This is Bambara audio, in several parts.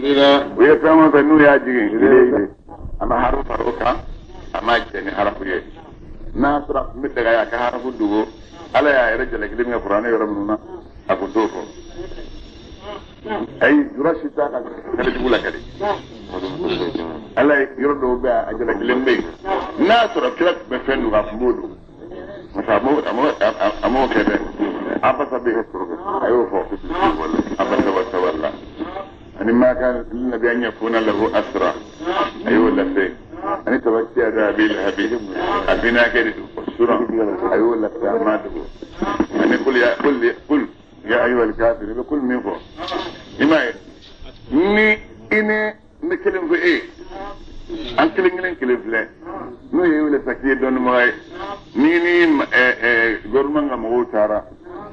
U ye fɛn o fɛn n'u y'a jigin a ma harafu fara o kan, a ma jɛ ni harafu ye. N'a sɔrɔ a tun bɛ daga a ka harafu dogo, Ala y'a yɛrɛ jalakili min kɛ kuranɛ yɔrɔ minnu na, a kun t'o fɔ. Ayi, jura si t'a ka kɛlɛ jugu la kɛlɛ. Ala ye yɔrɔ dɔw bɛ a jalakilen bɛ yen, n'a sɔrɔ kira tun bɛ fɛn dogo, a tun b'o dogo. Parce que a m'o kɛ dɛ. Abasa bɛ yen, a y'o fɔ. Abasa wa tawalla. Ani ma kana linnabi an yakuna lahu asra, a y'o lase. Ani tabati yada abi lahabi, a binakɛ de don, o sura a y'o lase, a ma dogo. Ani kul ya kul kul ya ayyuhal kafir, i bɛ kul min fɔ, i m'a ye ni i ni ne kelen fɔ e ye, an kelen kelen kelen filɛ, n'o ye wele sa k'i ye dɔnnibaga ye, ni gouvernement ka mɔgɔw taara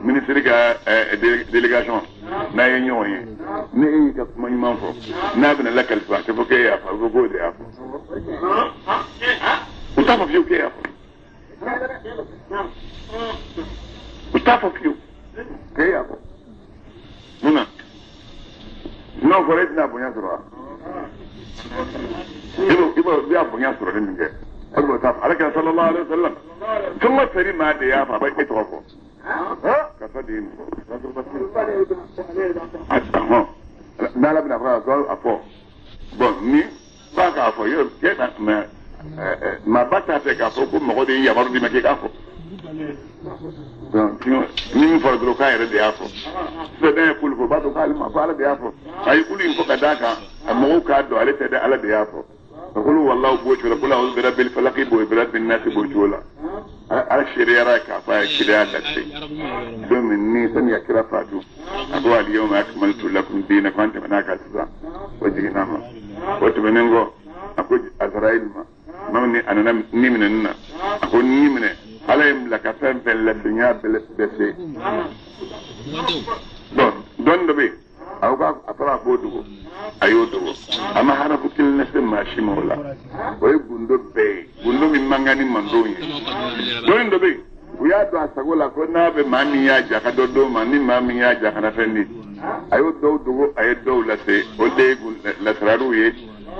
minisiri ka délégation n'a ye ɲɔgɔn ye, ni e y'i ka kuma ɲuman fɔ, n'a bɛna lakalifa, a tɛ fɔ k'e y'a fɔ, a bɛ fɔ k'o de y'a fɔ. U t'a fɔ fiyewu k'e y'a fɔ, u t'a fɔ fiyewu k'e y'a fɔ. Mun na n'o fɔra, e tɛna bonya sɔrɔ wa? I b'o i b'a bonya sɔrɔ ni min kɛ, o de b'o t'a fɔ. Ala kira sallallahu alaihi wa sallam, fɛn o fɛn ni maa de y'a fɔ, a bɛ e tɔgɔ fɔ, karisa de ye nin fɔ. Hɔn, n'Ala bɛna fɔ a fɔ, bɔn ni ba k'a fɔ yɔrɔ cɛ na, mɛ maa ba t'a fɛ k'a fɔ ko mɔgɔ de ye yamaru d'i ma k'i k'a fɔ. Donc ni min fɔra dɔrɔn k'a yɛrɛ de y'a fɔ sisan, n'a ye kulu fɔ, o b'a dɔn k'ale ma fɔ, Ala de y'a fɔ. A ye kulu in fɔ ka d'a kan a mɔgɔw k'a dɔn ale tɛ dɛ, Ala de y'a fɔ. Kulu wallahu b'o cogo la, kulu a'udhu birabbil falaqi b'o, birabbin nasi b'o cogo la. Ala seereyara k'a fɔ a ye kiriya lase don min ni sani ka kira fatu, a ko al yawma akmaltu lakum dinakum, an tɛmɛna kan sisan, o jiginna ma. O tɛmɛnen kɔ, a ko Azraïl ma, maa ni a nana ni minɛ nin na, a ko ni minɛ, Ala ye n bila ka fɛn fɛn lase, n y'a bɛɛ se. Bon, dɔnni dɔ bɛ yen, a ko a fɔra a k'o dogo, a y'o dogo, a ma harafu kelen lase maa si ma o la. O ye gundo bɛɛ ye, gundo min man kan ni mandenw ye. Dɔnni dɔ bɛ yen, u y'a don a sago la ko n'a bɛ maa min y'a ja ka dɔ d'o ma, ni maa min y'a ja kana fɛn di, a y'o dɔw dogo, a ye dɔw lase. O de ye lasaraliw ye,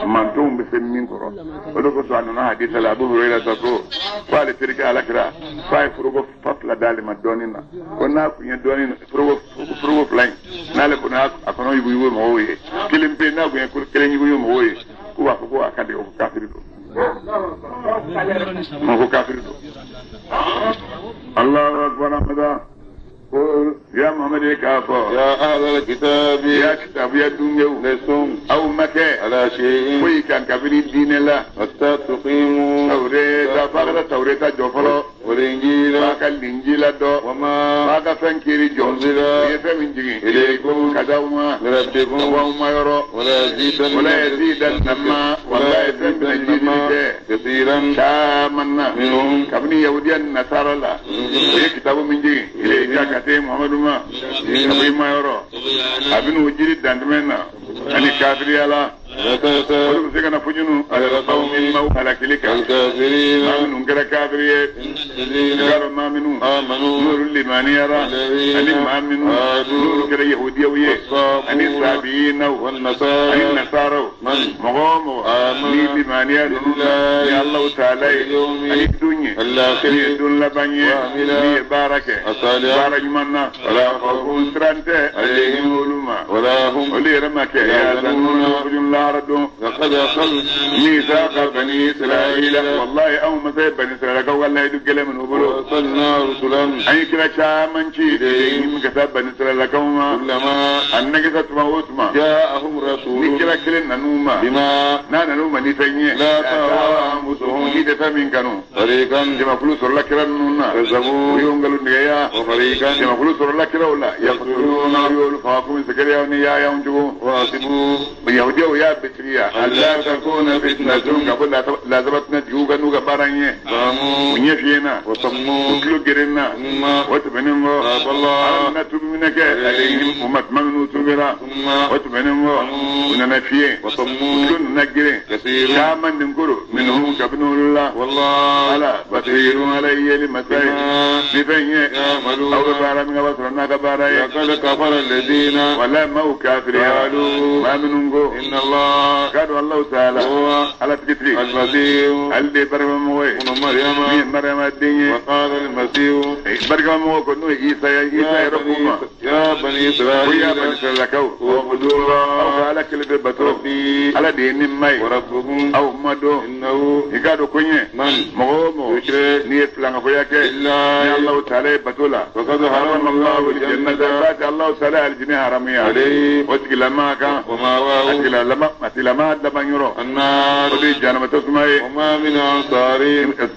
mantonw bɛ se min kɔrɔ. O de kosɔn a nana hadisa la, Abu Hurayra ko ale terikɛ Ala kira ko a ye foroko fa fila d'ale ma dɔɔnin na, ko n'a kun ye dɔɔnin foroko fila in n'ale ko n'a a kɔnɔ yuguyugu mɔgɔw ye, kelen pe n'a kun ye kelen yuguyugu mɔgɔw ye, k'u b'a fɔ ko a ka di, o ko kafiri don, ma ko kafiri don. Allahu akbar. Amada ko ya Muhammad k'a fɔ يا أهل الكتاب ya kitabuya dungew لستم aw ma kɛ على شيء foyi kan kabini diinɛ la حتى تقيموا Tawureta, f'a ka taa Tawureta jɔ fɔlɔ, والإنجيل f'a ka Linjila dɔ, وما f'a ka fɛn kiri jɔ, أنزل u ye fɛn min jigin إليكم ka d'aw ma من ربكم ka bɔ aw ma yɔrɔ. ولا يزيدن ولا يزيدن ma wallahi fɛn bɛna jidili kɛ كثيرا caman na منهم kabini yahudiya ni nasara la, u ye kitabu min jigin ilayka ka se Muhamadu ma ka bɔ i ma yɔrɔ, a bɛ n'o jiri dantɛmɛ na ani kafiriya la, olu bɛ se ka na fujunu alaqawmi maw halakili kan الكافرين maa minnu kɛra kafiri ye. الذين I k'a dɔn maa minnu آمنوا n'olu limaniyara, ani maa minnu n'olu kɛra yahudiyaw ye, ani sabiinaw ani والنصارى nasaraw, من mɔgɔ o mɔgɔ ni limaniya ninnu na ni Alahu taala ye ani don ye الآخر ni ye don laban ye, ni ye baara kɛ الصالحات baara ɲuman na, ولا خوف siran tɛ عليهم olu ma, ولا هم olu yɛrɛ ma kɛ yahzanun fujun lahara don. لقد أخذنا ميثاق بني إسرائيل wallahi anw masa ye bani Israɛlakaw ka layidu gɛlɛn minnu bolo, وأرسلنا رسلا an ye kira caman ci min ka taa bani Israɛlakaw ma. كلما A nɛgɛsa tuma o tuma جاءهم ni رسول kira kelen nan'u ma, بما n'a nan'u ma ni fɛn ye لا تهوى أنفسهم ni tɛ fɛn min kanu, فريقا jamakulu sɔrɔla kira ninnu na, u كذبوا y'o nkalon tigɛya, وفريقا jamakulu sɔrɔla kiraw la, yaqtuluna, u y'olu faga komi Zekeriya ni Yayaw cogo. وحسبوا Yahudiyaw y'a y'a bisigiya alla takuna fitnatun ka bɔ lazabatuna jugu ka n'u ka baara ɲɛ u ɲɛ fiyɛ na u tulo geren na o tɛmɛnen kɔ ala nana tubi minɛ kɛ alayhim u ma tuma minnu tubira o tɛmɛnen kɔ u nana fiyɛ u tulo nana geren caman nin koro minhum kabini olu la ala basirun ala yeli masa ye ni fɛn ye aw bɛ baara min kɛ b'a sɔrɔ n'a ka baara ye walayi maaw kafiriya maa minnu ko k'a dɔn Alahu taala ala tigitigi ale de ye barikamamɔgɔ ye min ye Mariyama den ye barikamamɔgɔ ko n'o ye Isa ye Isa yɛrɛ k'u ma ko ya bani Israilakaw aw ka ala kelen bɛ bato ala de ye ne ma ye aw ma dɔn i k'a dɔn ko ɲɛ mɔgɔ o mɔgɔ n'i ye filankafoya kɛ ni Alahu taala ye bato la jannata Alahu taala ye alijinɛ haramuya o tigilamaa kan a tigilamaa laban yɔrɔ o de ye jahanama tasuma ye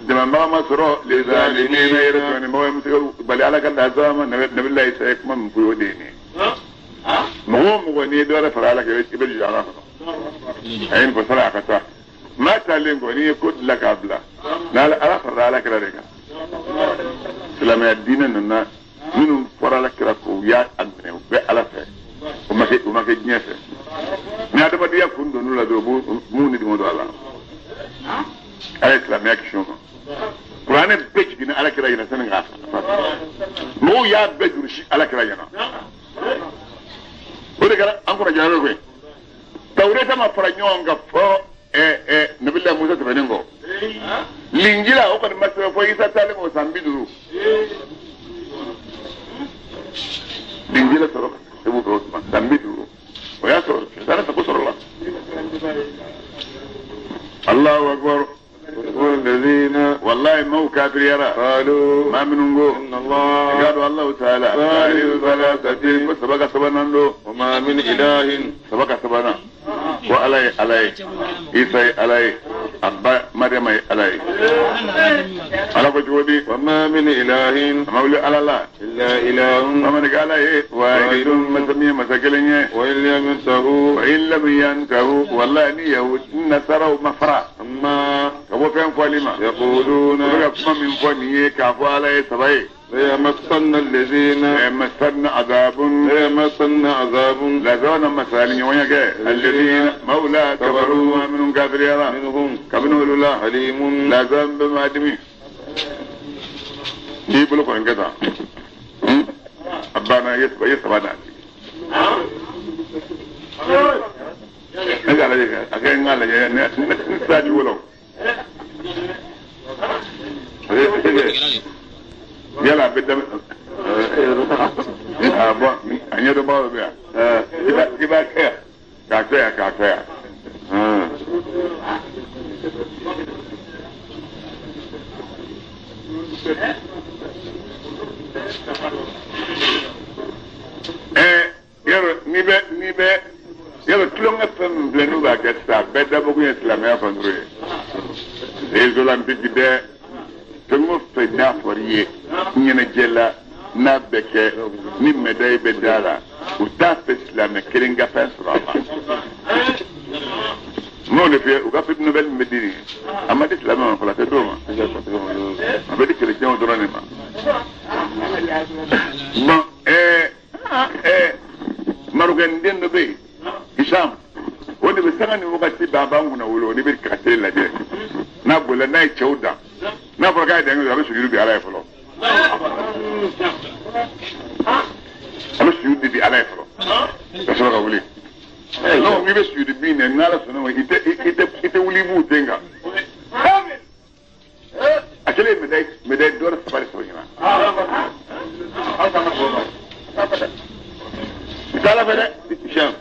dɛmɛbaga ma sɔrɔ lezalimina yɛrɛ tɔɲɔni mɔgɔ min bɛ se ka bali ala ka lazaba ma nabila Isa ye kuma min fɔ o de ye nin ye mɔgɔ o mɔgɔ n'i ye dɔ wɛrɛ fara ala kan i bɛ jɔ ala kɔnɔ a ye nin fɔ sara a ka taa maa taalen kɔ n'i ye ko dilan k'a bila n'ala farala ala kira de kan silamɛya diinɛ nana minnu fɔra ala kira kɔ u y'a minɛ u bɛ ala fɛ u ma kɛ diɲɛ fɛ ni adamadenya kun donn'u la dɔrɔn u b'u ni dimo don a la ala ye silamɛya kisi o ma kuranɛ bɛɛ jiginna ala kira ɲɛna sani k'a fa mɔgɔw y'a bɛɛ jurusi ala kira ɲɛna o de kɛra an kɔnɔ jara koyi tawureta ma fara ɲɔgɔn kan fɔ nabila Musa tɛmɛnen kɔ linjila o kɔni ma sɛbɛn fɔ Isa taalen kɔ san 50 linjila sɔrɔ ka sɛbɛn o tuma san 50 o y'a sɔrɔ sitanɛ sago sɔrɔ la Allahu akbar wallahi maaw kafiriyara maa minnu ko i k'a dɔn Alahu taala ko saba ka sabanan don saba ka sabanan ko ala ye ala ye Isa ye ala ye a ba Mariyama ye ala ye ala ko cogo di a ma wuli ala la bamanan ala ye wahidun masa min ye masa kelen ye wa in lam yantahu wallahi ni yahudi nasaraw ma fara ka bɔ fɛn fɔli ma u bɛ ka kuma min fɔ nin ye k'a fɔ ala ye saba ye ليمسن الذين ليمسن عذاب ليمسن عذاب لزون مسال يونيك الذين مولى كفروا ومنهم كافرين منهم كمنوا الله أليم لا ذنب ما دمي دي بلوك انكذا أبانا يسبع yala bɛ daminɛ bɔn a ɲɛdɔnbagaw bɛ yan i b'a kɛ yan k'a kɛ yan k'a kɛ yan yɔrɔ n'i bɛ yɔrɔ tulonkɛ fɛn min filɛ n'u b'a kɛ sisan a bɛɛ dabɔkun ye silamɛya fanturu ye les olympiques dɛ fɛn o fɛn n'a fɔr'i ye ɲɛnajɛ la n'a bɛ kɛ ni médaille bɛ d'a la u t'a fɛ silamɛ kelen ka fɛn sɔrɔ a ma n'o de f'i ye u ka prix Nobel min bɛ di nin ye a ma di silamɛ ma fɔlɔ a tɛ d'o ma a bɛ di chrétienw dɔrɔn de ma bon Marokɛn den dɔ bɛ yen Hicham o de bɛ sanga ni wagati bɛɛ a b'an kunna wolo n'i bɛ ka tele lajɛ n'a bolila n'a ye cɛw dan n'a fɔra k'a ye dange a bɛ sujudu bi ala ye fɔlɔ a bɛ sujudu di ala ye fɔlɔ ka sɔrɔ ka wuli non n'i bɛ sujudu bin na n'ala sɔnna ma i tɛ wuli i b'u den kan a kɛlen ye médaille d'or saba de sɔrɔ ɲinan u tɛ ala fɛ dɛ Hicham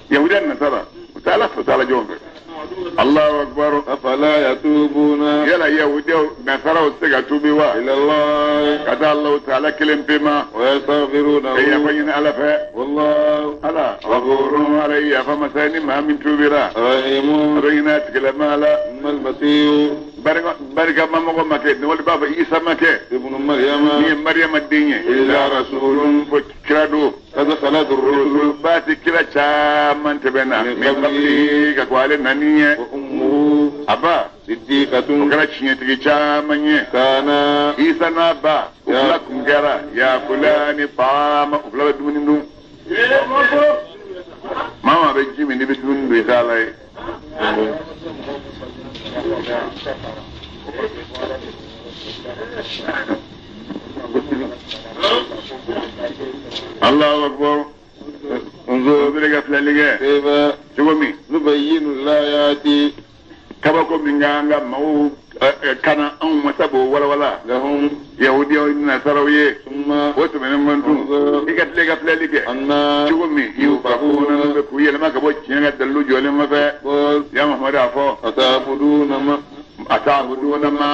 yahudiya nasara u tɛ ala fɛ u tɛ ala jɔn fɛ Allahu akbar afala yatubuna yala yahudiyaw nasaraw tɛ se ka tuubi wa ila Allah ka taa Allahu taala kelen pe ma wa yastaghfiruna ka yafa ɲini ala fɛ wallahu ala ghafurun ala ye yafa masa ye ni maa min tuubira rahimun a bɛ hinɛ a tigilamaa la amma al-masihu Barika mamɔgɔ ma kɛ wali b'a fɔ Isa ma kɛ ibnu Maryama ni ye Maryama den ye illa rasulun fo kira don qad khalat ar-rusul baati kira caman tɛmɛna min qablihi ka ko ale nani ye wa ummuhu a ba o siddiqatun kɛra tiɲɛtigi caman ye kana Isa n'a ba u fila kun kɛra yakulani taama u fila bɛ dumuni dun maa maa bɛ ji min n'i bɛ dumuni dun i t'a la ye Allahu akbar انظر o bɛ ka filɛli kɛ كيف cogo min نبين الآيات kabako min kan ka maaw kana anw masa b'o walawala لهم yahudiyaw ni nasaraw ye ثم o tɛmɛnen kɔ tun i ka tile ka filɛli kɛ أنا cogo min yufakuna bɛ k'u yɛlɛma ka bɔ tiɲɛ ka dalilu jɔlen kɔfɛ قل ya Muhammadu a fɔ أتعبدون ما ata'buduna ma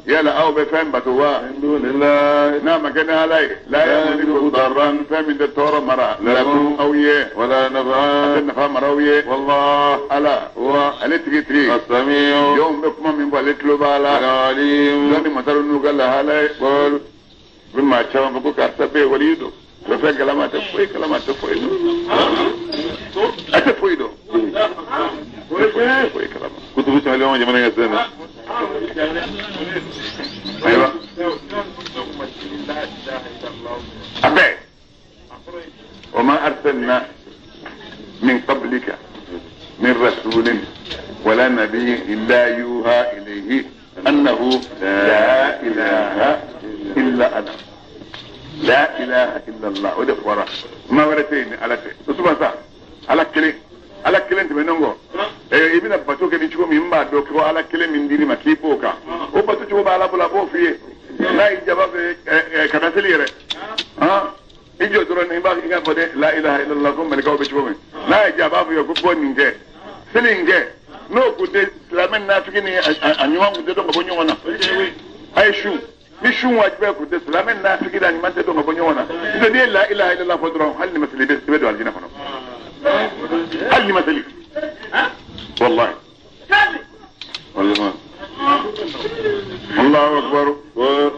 yala aw bɛ fɛn bato wa من دون الله n'a ma kɛ ni ala ye la yamliku darran fɛn min tɛ tɔɔrɔ mara lakum aw ye ولا a tɛ نفعا nafa mara aw ye والله ala هو ale tigi tigi السميع jɔnw bɛ kuma min fɔ ale tulo b'a la العليم dɔnni masaru n'u ka lahala ye قل u bɛ maa caman fɔ ko karisa bɛ yen wali don u bɛ fɛn kalama a tɛ foyi kalama a tɛ foyi dɔn a tɛ foyi dɔn a tɛ foyi kalama كنت بسمع اليوم يا جماعة السنة ayiwa a bɛɛ wa ma arsalna min qablika min rasulin wala nabiyyin illa yuha ilayhi annahu la ilaha illa ana la ilaha illa allah o de fɔra maa wɛrɛ tɛ yen ni ala tɛ o tuma sa ala kelen ala kelen tɛmɛnen kɔ i bɛna bato kɛ ni cogo min n b'a dɔn ko ala kelen min dir'i ma k'i b'o kan o bato cogo b'ala bolo a b'o f'i ye n'a y'i jaba fɛ ka na seli yɛrɛ i jɔ dɔrɔn i b'a i k'a fɔ dɛ la ilaha illallah ko malikaw bɛ cogo min n'a y'i ja a b'a fɔ i ye ko bɔ nin kɛ seli in kɛ n'o kun tɛ silamɛ nafigi ni a ɲuman kun tɛ dɔn ka bɔ ɲɔgɔn na a ye su ni su wajibiya kun tɛ silamɛ nafigi ni a ɲuman tɛ dɔn ka bɔ ɲɔgɔn na n'o tɛ n'i ye la ilaha illallah fɔ dɔrɔn hali ni ma seli i bɛ don alijinɛ kɔnɔ hali ni ma seli wallahi والله Allahu akbar قل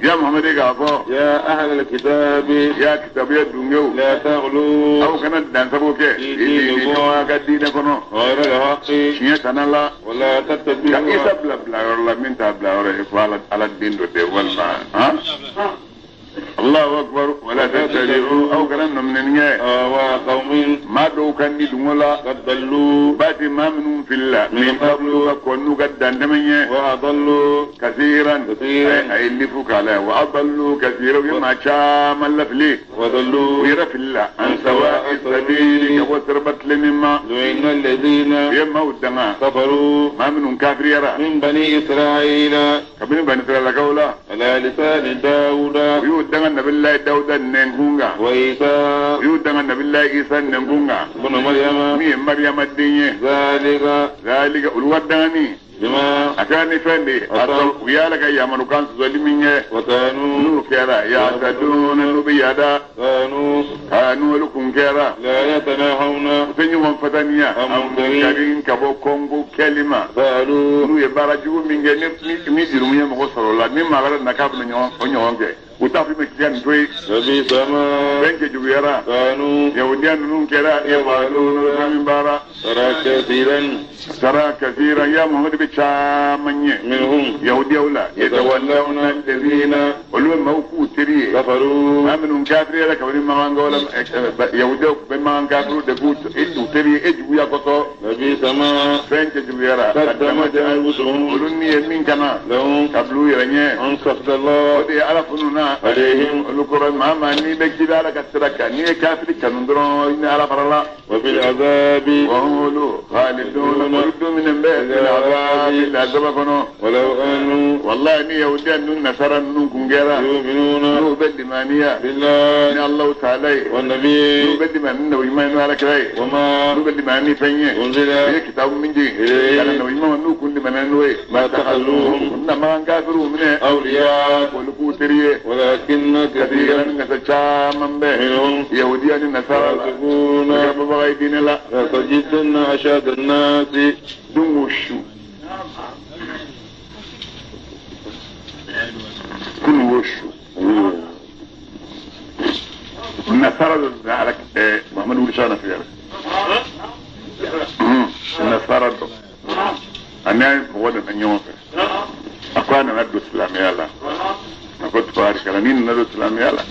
ya Muhammadu k'a fɔ يا أهل الكتاب ya kitabuya dungew لا تغلوا aw kana dansago kɛ I diinɛ i ka diinɛ kɔnɔ غير الحق tiɲɛ tana la ولا ka تتبعوا Isa bila bila yɔrɔ la min t'a bila yɔrɔ ye fo ala ala den dɔ tɛ walima han Allahu akbar wala tattabi'u aw kana nɔminɛni kɛ أهواء قوم maa dɔw ka ni dungo la قد ضلوا baati maa minnu filila Min min qablu ka kɔn n'u ka dantɛmɛ ɲɛ وأضلوا kasiran Kasiran. a ye lifu k'a la wa adallu kasiran u ye maa caman lafili u وضلوا yɛrɛ filila an sawa'i sabili ka bɔ siraba tilennen ma لعن الذين u ye maaw danga كفروا maa minnu kafiriyara من بني إسرائيل kabini bani Israilakaw la على لسان داود u y'u danga nabilayi Dawuda nɛnkun kan وعيسى u y'u danga nabilayi Isa nɛnkun kan بن مريم min ye Mariyama den ye ذلك zalika olu ka dangani بما a kɛra ni fɛn de ye a sɔrɔ u y'a la ka yamarukan sɔsɔli min kɛ وكانوا n'u kɛra yaataduna n'u bɛ yaada كانوا aa n'olu kun kɛra لا يتناهون u tɛ ɲɔgɔn fataniya An munkari. karin ka bɔ kɔngo kɛli ma فعلوا n'u ye baara jugu min kɛ ni jurumu ye mɔgɔ sɔrɔ o la ni maa wɛrɛ na k'a bɛna ɲɔgɔn o ɲɔgɔn kɛ u t'a fɔ i ma k'i ka nin to yen لبئس ما fɛn cɛjuguyara كانوا yahudiya ninnu kɛra yafaluna fɛn min baara ترى كثيرا tara kasiran ya Muhammadu bɛ caman ɲɛ منهم yahudiyaw la yatawallawna alladhina olu bɛ maaw k'u teri ye كفروا maa minnu kafiri yɛrɛ kabini makankaw la yahudiyaw bɛ makan kafiriw de k'u teri ye e juguya kosɔn لبئس ما fɛn cɛjuguyara قدمت أنفسهم olu ni ye min kana لهم ka bila u yɛrɛ ɲɛ أن سخط o الله de ye ala funu na عليهم olu kɔrɔ maa maa n'i bɛ k'i bɛ ala ka sira kan n'i ye kafiri kanu dɔrɔn i ni ala farala وفي العذاب wa hum olu khalidun olu dumuni bɛ fil azabi lazaba kɔnɔ ولو كانوا wallahi ni yahudiya ninnu nasara ninnu kun kɛra يؤمنون n'u bɛ limaniya ni بالله Alahu taala ye n'u والنبي bɛ limani nabi ɲuman ye n'o ala kira ye وما n'u bɛ limani ni fɛn ye أنزل u ye kitabu min jigin إليه ka na nabi ɲuman ma n'u kun limaniya n'o ye ما اتخذوهم u na makan kafiriw minɛ أولياء olu k'u teri ye ولكن كثيرا kasiran ka caman bɛ منهم yahudiya ni nasara la فاسقون u kɛra babaga ye diinɛ la لتجدن أشد الناس don o su Kunu o su nasara dɔ nana ala Muhammadu wuli sara fɛ yɛrɛ nasara dɔ a n'a ye mɔgɔ nana ɲɔgɔn fɛ a ko a nana don silamɛya la a ko tabarikala n'i nana don silamɛya la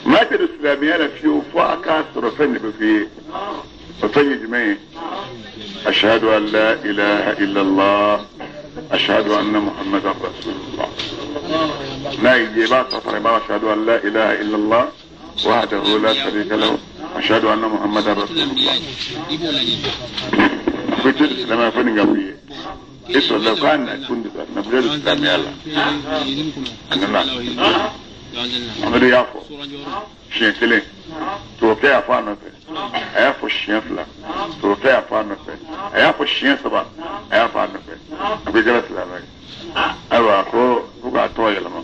maa tɛ don silamɛya la fiyewu fo a k'a sɔrɔ fɛn de bɛ f'i ye o fɛn ye jumɛn ye ashhadu an la ilaha illallah ashhadu anna muhammadan rasulullah n'a y'i diya i b'a sɔrɔ fana i b'a ashhadu an la ilaha illallah wahdahu la sharika lahu ashhadu anna muhammadan rasulullah a ko i tɛ don silamɛya fo nin ka f'i ye i sɔrɔla k'a na kun de na bila don silamɛya la a nana Muhammadu y'a fɔ siɲɛ kelen tubabukɛ y'a fɔ a nɔfɛ a y'a fɔ siɲɛ fila tubabukɛ y'a fɔ a nɔfɛ a y'a fɔ siɲɛ saba a y'a fɔ a nɔfɛ a ko i kɛra silamɛ ye ayiwa a ko ko k'a tɔgɔ yɛlɛma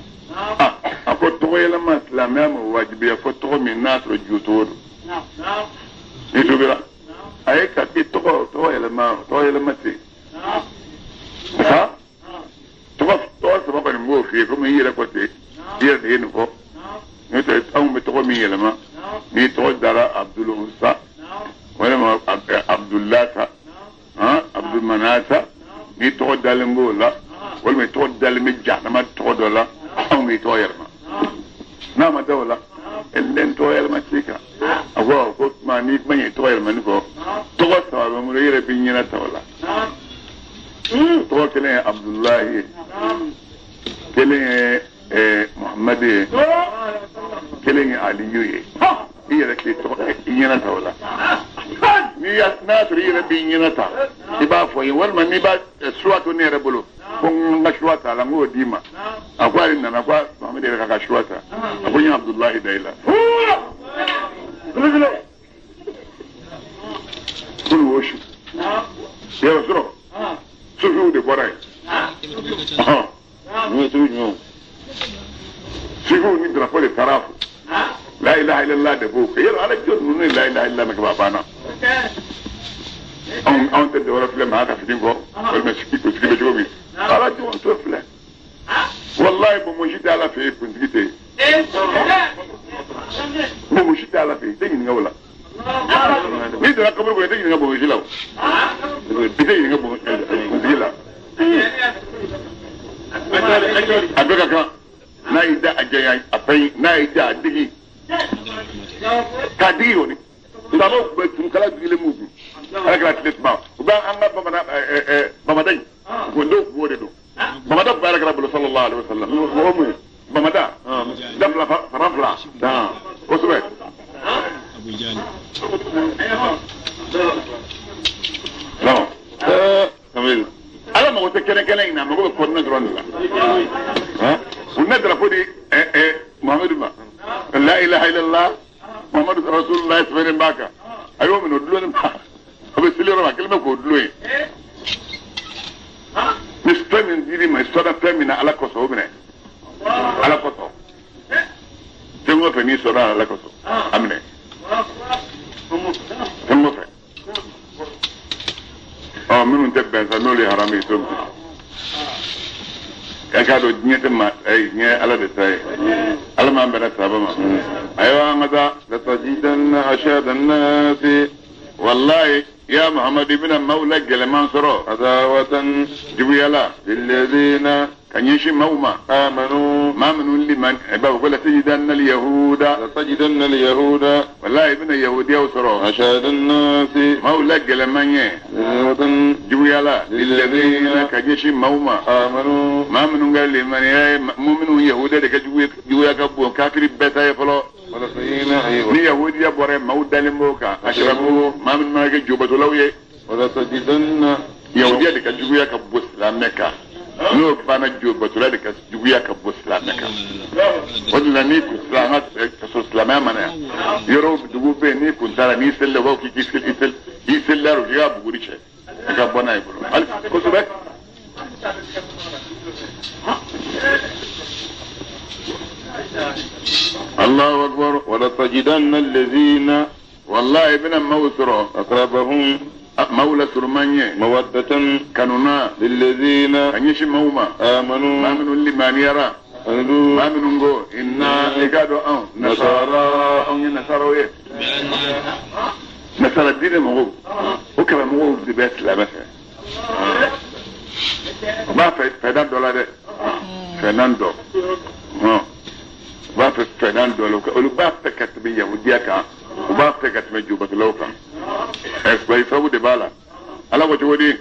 a ko tɔgɔ yɛlɛma silamɛya ma wajibiya fo tɔgɔ min n'a sɔrɔ ju tɔgɔ don n'i tubira a ye ka i tɔgɔ yɛlɛma ten tɔgɔ saba kɔni n b'o f'i ye komi i yɛrɛ ko ten i yɛrɛ de ye nin fɔ n'o tɛ anw bɛ tɔgɔ min yɛlɛma n'i tɔgɔ dara Abdul Musa walima Abdulata Abdulmanata n'i tɔgɔ dalen b'o la walima i tɔgɔ dalen bɛ jahanama tɔgɔ dɔ la anw b'i tɔgɔ yɛlɛma n'a ma da o la e n tɔgɔ yɛlɛma ci kan a ko ko tuma n'i ma ɲɛ tɔgɔ yɛlɛmani kɔ tɔgɔ saba bɛ n bolo i yɛrɛ b'i ɲɛna ta o la tɔgɔ kelen ye Abudulayi ye kelen ye Muhamadu ye kelen ye Aliyu ye i yɛrɛ k'i tɔgɔ i ɲɛna ta o la n'i y'a n'a sɔrɔ i yɛrɛ b'i ɲɛna ta i b'a fɔ n ye walima n'i b'a suwa to ne yɛrɛ bolo ko n ka suwa ta a la n k'o d'i ma a ko ale nana ko Muhamadu yɛrɛ k'a ka suwa ta a ko n ye Abudulayi da i la ko nin y'o su yɛrɛ sɔrɔ sufiw de bɔra yen sufiw ni drapeau de taara fo la ilaha illallah de b'o kɛ yɔrɔ ala jɔn ninnu ni la ilaha illallah mɛ kaba banna anw tɛ dɔwɛrɛ filɛ maa ka fini kɔ walima kunsigi bɛ cogo min ala jɔn t'o filɛ walayi bonbonsi tɛ ala fɛ yen kunsigi tɛ yen bonbonsi tɛ ala fɛ yen i tɛ ɲininka o la n'i donna kaburu kɔnɔ i tɛ ɲininka bonbonsi la o i tɛ ɲininka kunsigi la a bɛɛ ka kan n'a y'i da a janya a fɛn n'a y'i da a digi k'a digi kɔni sabaw tun bɛ turukala digilen m'u kun ala kɛra tile tuma u bɛ an ka bamada in dɔw tun b'o de don bamada tun bɛ ala kɛra bolo sallallahu alaihi wa sallam mɔgɔ mun ye bamada da fila fara fila kosɛbɛ non ala mago tɛ kɛnɛ kɛnɛ in na a mago bɛ kɔnɔna dɔrɔn de la u na drapeau di Muhammadu ma la ilaha illallah Muhammadu rasulullah sɛbɛnnen b'a kan a y'o minɛ o dulonnen b'a a bɛ seli yɔrɔ ma a kɛlen bɛ k'o dulon yen ni fɛn min dir'i ma i sɔnna fɛn min na ala kosɔn o minɛ ala kosɔn fɛn o fɛn n'i sɔnna ala kosɔn a minɛ fɛn o fɛn ɔ minnu tɛ bɛn sa n'olu ye haramu ye to i k'a dɔn diɲɛ tɛ maa diɲɛ ala de ta ye ala m'an bɛnna saba ma ayiwa an ka taa latajidanna ashadda an-nasi wallahi ya Muhammadu i bɛna maaw la gɛlɛman sɔrɔ adawatan juguyala lilladhina ka ɲɛsin maaw ma amanu maa minnu liman i b'a fɔ ko latajidanna al-yahuda latajidanna al-yahuda wallahi i bɛna yahudiyaw sɔrɔ ashadda an-nasi maaw la gɛlɛman ye adawatan juguyala lilladhina ka ɲɛsin maaw ma amanu maa minnu ka limaniya ye minnu yahudiya de ka juguya ka bon kafiri bɛɛ ta ye fɔlɔ ni yahudiya bɔra yen maaw dalen b'o kan asiraku maa minnu mana kɛ jobatolaw ye yahudiya de ka juguya ka bon silamɛ kan n'o banna jobatola de ka juguya ka bon silamɛ kan o de la n'i kun sera an ka sɔrɔ silamɛya mana yan yɔrɔ dugu bɛ yen n'i kun taara n'i selila u b'a fɔ k'i seli i selila k'i ka buguri cɛ i ka bɔ n'a ye bolo hali kosɛbɛ. الله أكبر ولتجدن الذين والله ابن موسر أقربهم مولى سرمانية مودة كانونا للذين أنيش موما آمنوا آمنوا لمن يرى Maa minnu ko inna i k'a dɔn anw nasara anw ye nasaraw ye. Nasara diinɛ mɔgɔw o karamɔgɔw de bɛ silamɛ fɛ. U b'a fɛ fɛnan dɔ la dɛ. Fɛnan dɔ. U b'a fɛ fɛnan dɔ la olu b'a fɛ ka tɛmɛ yahudiya kan u b'a fɛ ka tɛmɛ jubatolaw kan. Ɛ sababu de b'a la. Ala ko cogo di?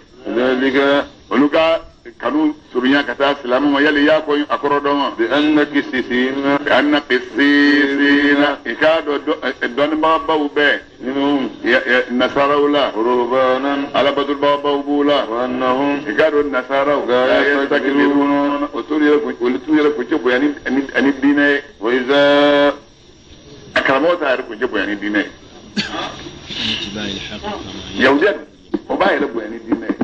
Olu ka kanu surunya ka taa silamɛ ma yali i y'a fɔ a kɔrɔ dɔn wa? Bi anna qissisina i k'a dɔn dɔnnibagabaw bɛɛ nasaraw la alabatobagabaw b'u la i k'a dɔn nasaraw la yastakbiruna olu t'u yɛrɛ kuncɛ bonya ni diinɛ ye. A karamɔgɔ t'a yɛrɛ kuncɛ bonya ni diinɛ ye. Yahudiya o b'a yɛrɛ bonya ni diinɛ ye.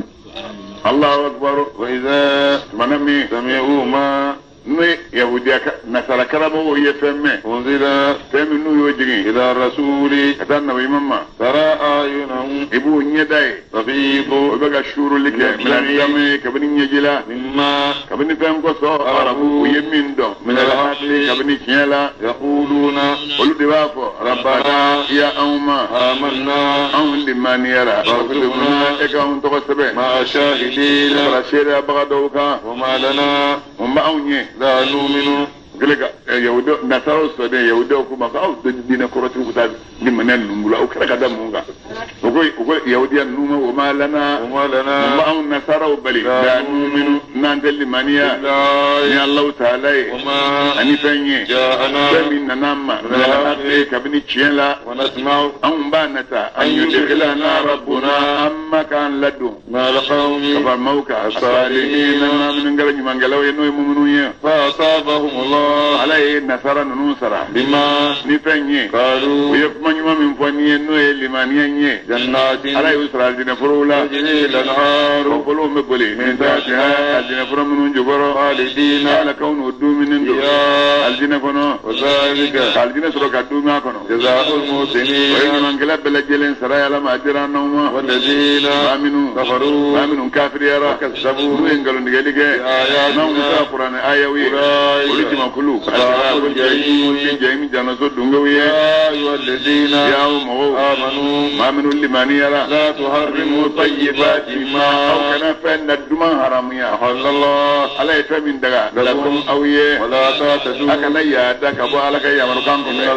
Allahu akbar. Wa idha manami sami'u ma ni yahudiya nasara karamɔgɔw ye fɛn mɛn unzila fɛn min n'u y'o jigin ila rasuli ka taa nabi ma tara ayunahum i b'u ɲɛda ye tafidu u bɛ ka suuruli kɛ minadami kabini ɲɛji la mimma kabini fɛn kosɔn arabu u ye min dɔn minal haqi kabini tiɲɛ la yaquluna olu de b'a fɔ rabbana ya anw ma amanna anw limaniyara faktubna e k'anw tɔgɔ sɛbɛn ma'a shahidina fara seereyabaga dɔw kan wa ma lana mun b'anw ɲɛ la nu'minu kɛlen ka yahudiw nasaraw sɔrɔ yahudiw ko ma ko aw tɛ diinɛ kɔrɔtigiw ka taa ni minɛ ninnu bolo aw kɛra ka da mun kan o ko yahudiya ninnu ma o ma lana mun b'anw nasaraw bali la nu'minu n'an tɛ limaniya ni Alahu taala ye ani fɛn ye fɛn min nana an ma kabini tiɲɛ la anw b'a nata an yudkhilana rabbuna an ma k'an ladon ka fara maaw kan salihina maa minnu kɛra ɲumankɛlaw ye n'o ye muminu ye. Ala ye nasara ninnu sara ni fɛn ye u ye kuma ɲuman min fɔ ni ye n'o ye limaniya ye. Ala y'u sara alijinɛ forow la kɔfɔlɔw bɛ boli alijinɛ foro minnu jukɔrɔ ala k'aw n'o dumuni don alijinɛ kɔnɔ ka alijinɛ sɔrɔ ka dumuni a kɔnɔ o ye ɲumankɛla bɛɛ lajɛlen sara ye Ala ma a dira n'aw ma maa minnu kafiriyara n'u ye nkalontigɛli kɛ n'anw bɛ se ka kuranɛ ayaw ye olu jamakulu jahim janaso dungew ye y'aw mɔgɔw maa minnu limaniyara aw kana fɛn na duman haramuya Ala ye fɛn min daga lakum aw ye a kana yaada ka bɔ Ala ka yamarukan kɔfɛ y'a